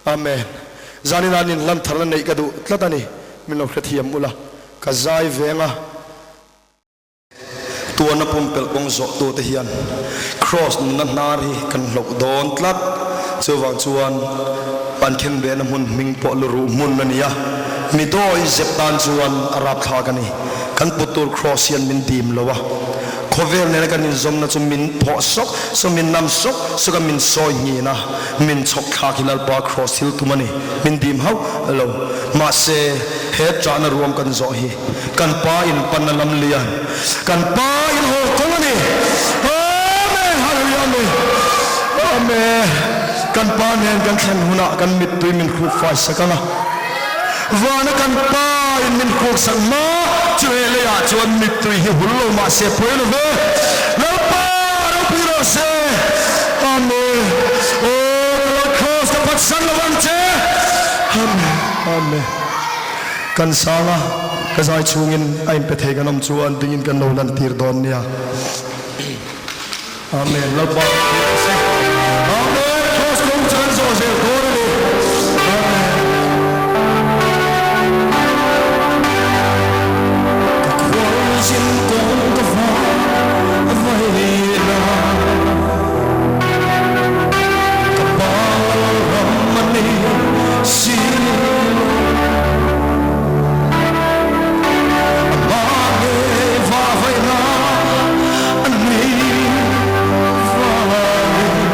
Amen. Zanin ah nin hlan tharna neih ka duh tlat a ni. Min lo hrethiam ula. Ka zai veng a. Tuana pumpelh kawng zawh tute hian Kraws nunna hnar hi kan hloh dawn tlat. Chuvang chuan an khenbehna hmun hming pawh luruh hmun a ni a. Mi dawi zep tan chuan a rapthlak a ni. Kan put tur Kraws hian min dim lo a. Khawvel nena kan inzawmna chu min phawh sawk sawk, min nam sawk sawk a, min sawi nghin a, min chhawk thlak hi Lalpa Kraws thil tum a ni. Min dim hauh lo. Mahse, he ṭahna ruam kan zawh hi kan Pa in panna lam lian, kan Pa in haw kawng a ni. Amen! Hallelujah! Amen! Amen! Kan Pa nen kan thlen hunah kan mittui min hruk fai sak ang a. Vana kan Pa in min hruk sak hma chu he leiah chuan mittui hi hul lo mah se pawi lo ve. Lalpa ropui rawh se. Amen. Aw ka lo cross ka phatsan lo vang che. Amen. Amen. Kan sang a, ka zai chhungin a inpe thei kan awm chuan dingin kan lo lantir dawn nia. Amen. Lalpa ropui rawh se. Amen. Cross kawng chu kan zawh zel dawn a ni. Amen. Ka khualzin kawng ka va vaila Ka pa ram a ni si lo A mah nge va vaila a ni vanin.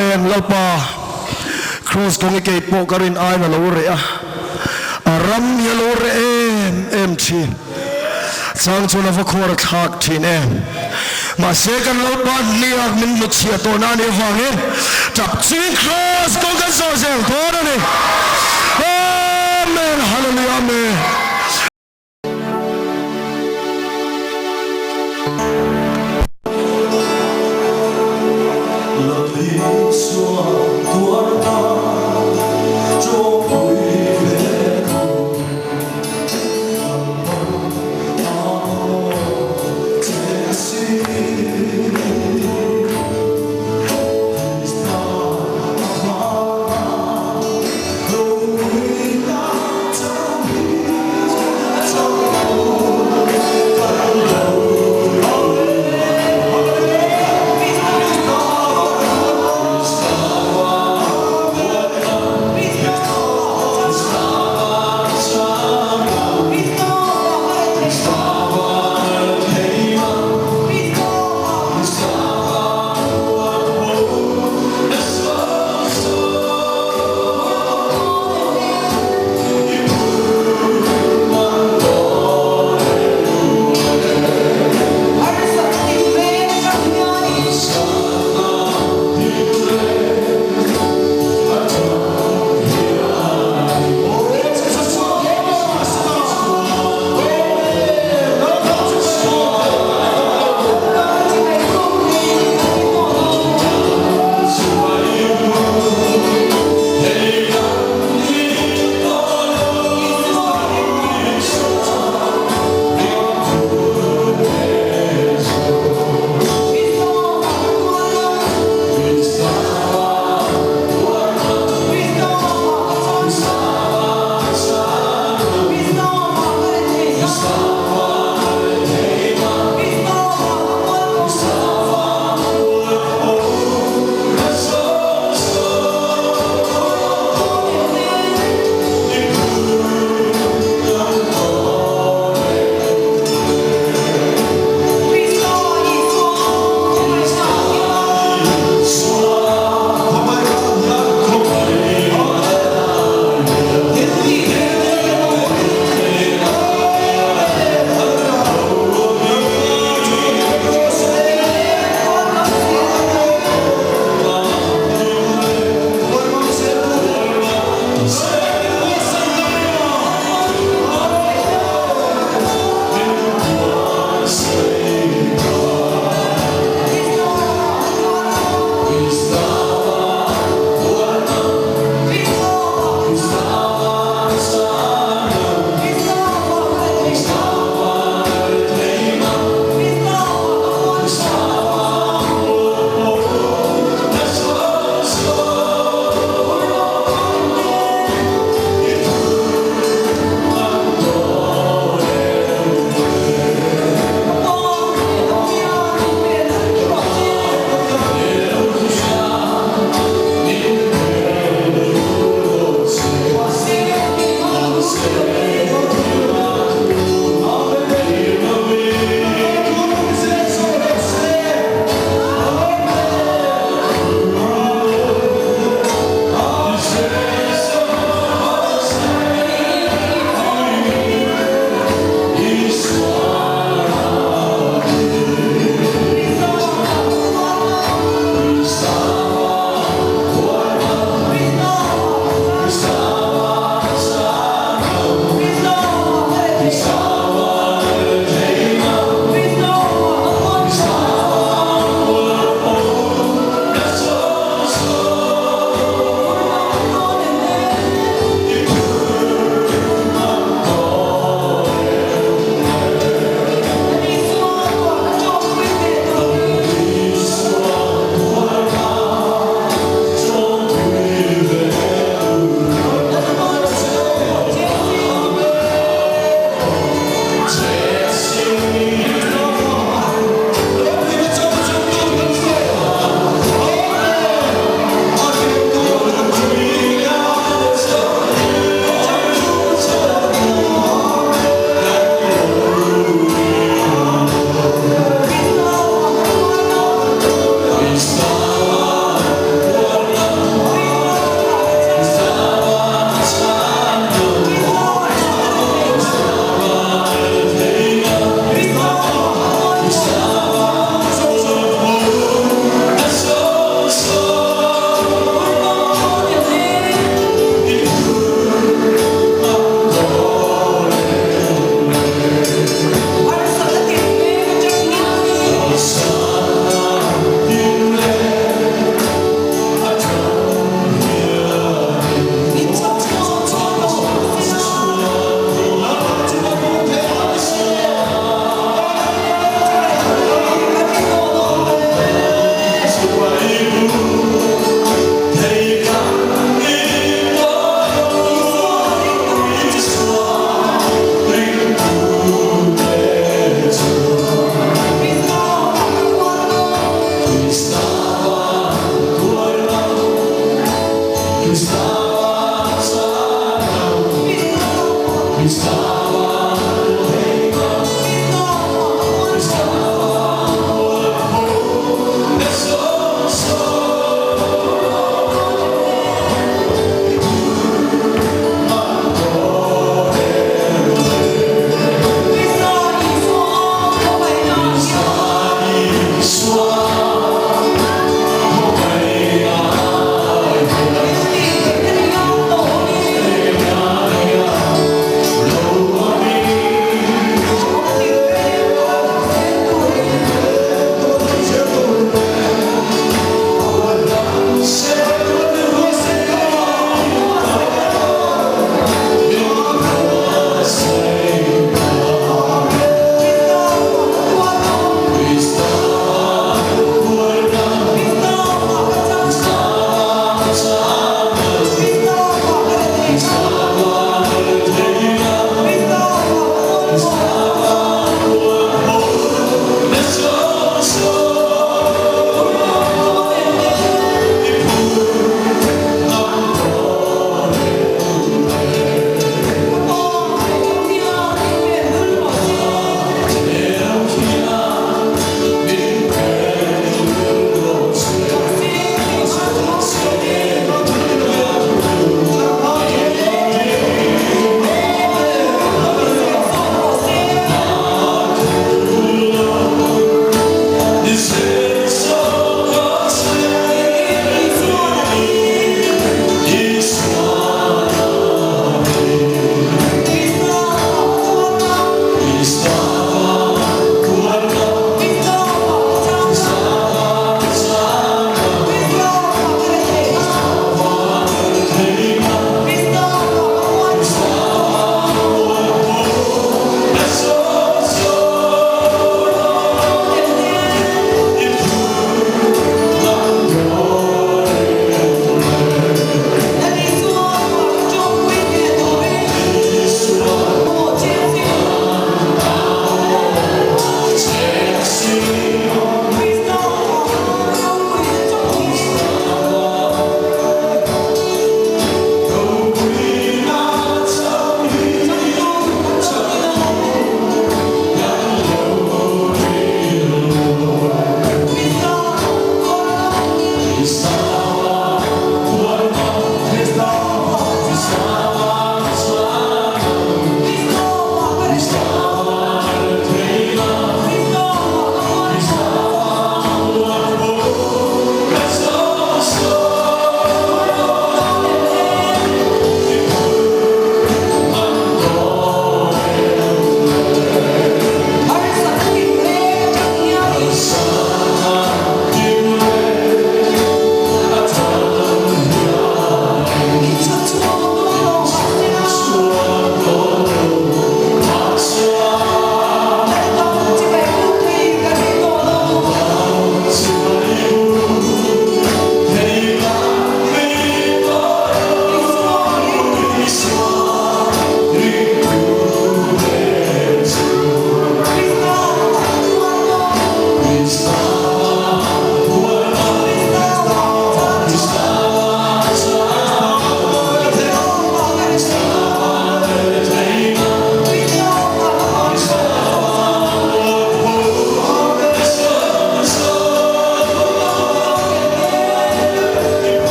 Amen Lalpa Kraws kawng i kei pawh ka rin aiin a lo reh a, a ram hi a lo reh em em thin. Chang chuan a va khuar a thlak thin em. Mahse kan Lalpa hniak min hnutchhiah tawhna a nih avangin tap chungin Kraws kawng kan zawh zel dawn a ni. Amen Hallelujah Amen.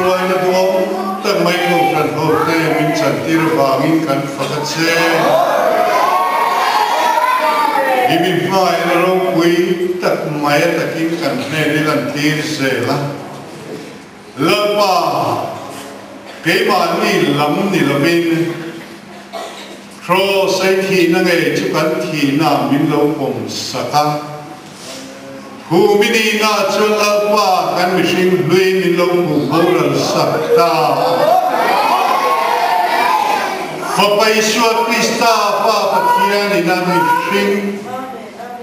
hruaina duhawm tak mai Kohhran hote min chantir avangin kan fak a che. I mi hmaina ropui tak mai a takin kan hnen i lantir zel a. Lalpa, keimahni lam ni lovin Kraws ei thihna ngei chu kan thihna min lo pawm sak a. Hu mi nihna chuan Lalpa kan mihring hlui min lo hmuh boral sak ta. Fapa Isua Krista Pa Pathian ina mihring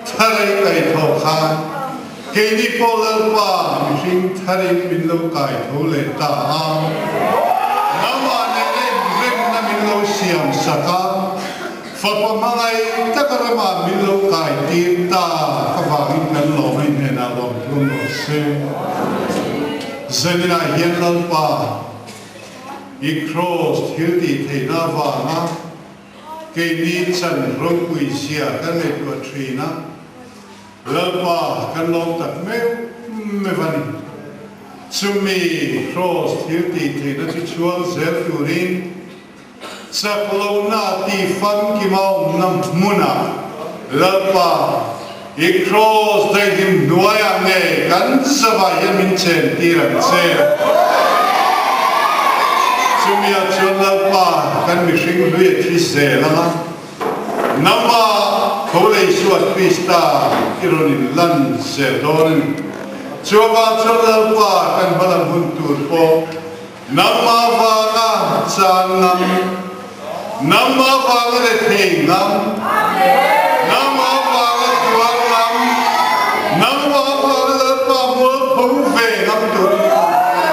thar ei kaitho khan keini pawh Lalpa mihring tharin min lo kaitho leh ta a. Nangmah nena inremna min lo siam sak a. Fapa hmangaih taka ramah min lo kai tir ta ka vangin kan lawm a inhnenah lawm tlum rawh se. Zaninah hian Lalpa i Kraws thil tih theihna avanga keini chan ropui zia kan ngaihtuah thin a, Lalpa kan lawm tak meuh meuh a ni. Chumi Kraws thil tih theihna chu chhuang zel turin Chak lohna tih famkim a awmna hmunah Lalpa i Kraws daihlim hnuaiah nge kan zavah hian min chen tir ang che. Chumia chuan Lalpa kan mihring hlui a thi zel ang a, nangmah tho lei suat Krista i rawn in lan zel dawn a ni. Chuvangah chuan Lalpa kan hmalam hun tur pawh Nangmah vanga chan ngam, nangmah vanga rethei ngam, nangmah vanga tuar ngam, nangmah vanga Lalpa mualpho ve ngam tur in kan hria.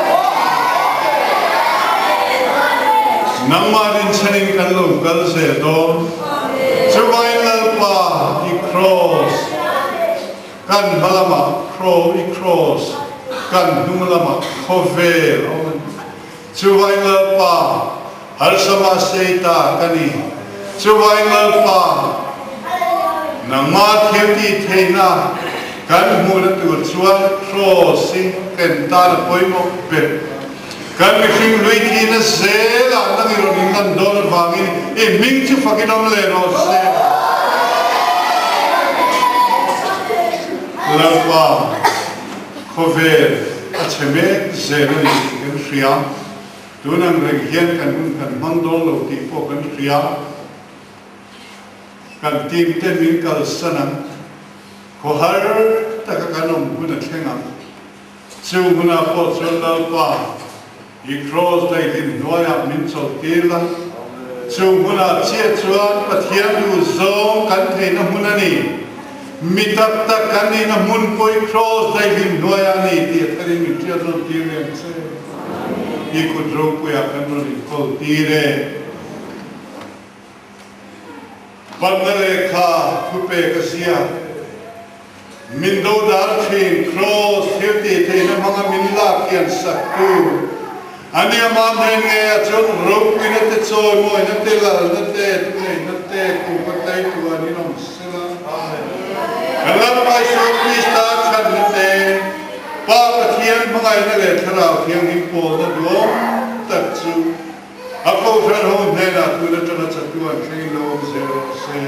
Nangmah rinchhanin kan lo kal zel dawn. Chuvangin Lalpa i Kraws. Kan hma lamah Crow i Cross, kan hnung lamah khawvel a awm a ni. Chuvain Lalpa, harsa mah sei ta ka ni. Chuvain Lalpa, nangmah thil tih theihna kan hmuhna tur chuan Cross hi ken tan a pawimawh ber. Kan mihring hlui thihna zelah nang i rawn inlan dawn avangin i hming chu fakin awm leh rawh se. Lalpa, khawvel a chhe mek zel a ni tih kan hria. Tun ang reng hian kan hun kan hmang dawn lo tih pawh kan hria. Kan team te min kalsan ang. Khawhar taka kan awm hun a thleng ang. Chu hunah pawh chuan Lalpa, i Kraws daihlim hnuaiah min chawlhtir la. Chu hunah chiah chuan Pathian duh zawng kan theihna hmun a ni. Mi tak tak kan nihna hmun pawh i Kraws daihlim hnuaiah a ni tih a tharin min hriat rawn tir reng che. I kut ropuiah kan rawn inkawl tir e. Banna lehkha thupek a ziak. Min dodal thin Kraws thil tih theihna hmanga min lak hian saktu a nia mah hnen nge a chuan ropuina te chawimawina te lalna te thuneihna te kum a tlei tu an inawm sela. Kan Lalpa Isua Krista chhanna te, Pa Pathian hmangaihna leh Thlarau Thianghlim pawlna duhawm tak chu A kohhran ho hnenah tun atanga chatuan thleng in lo awm zel rawh se.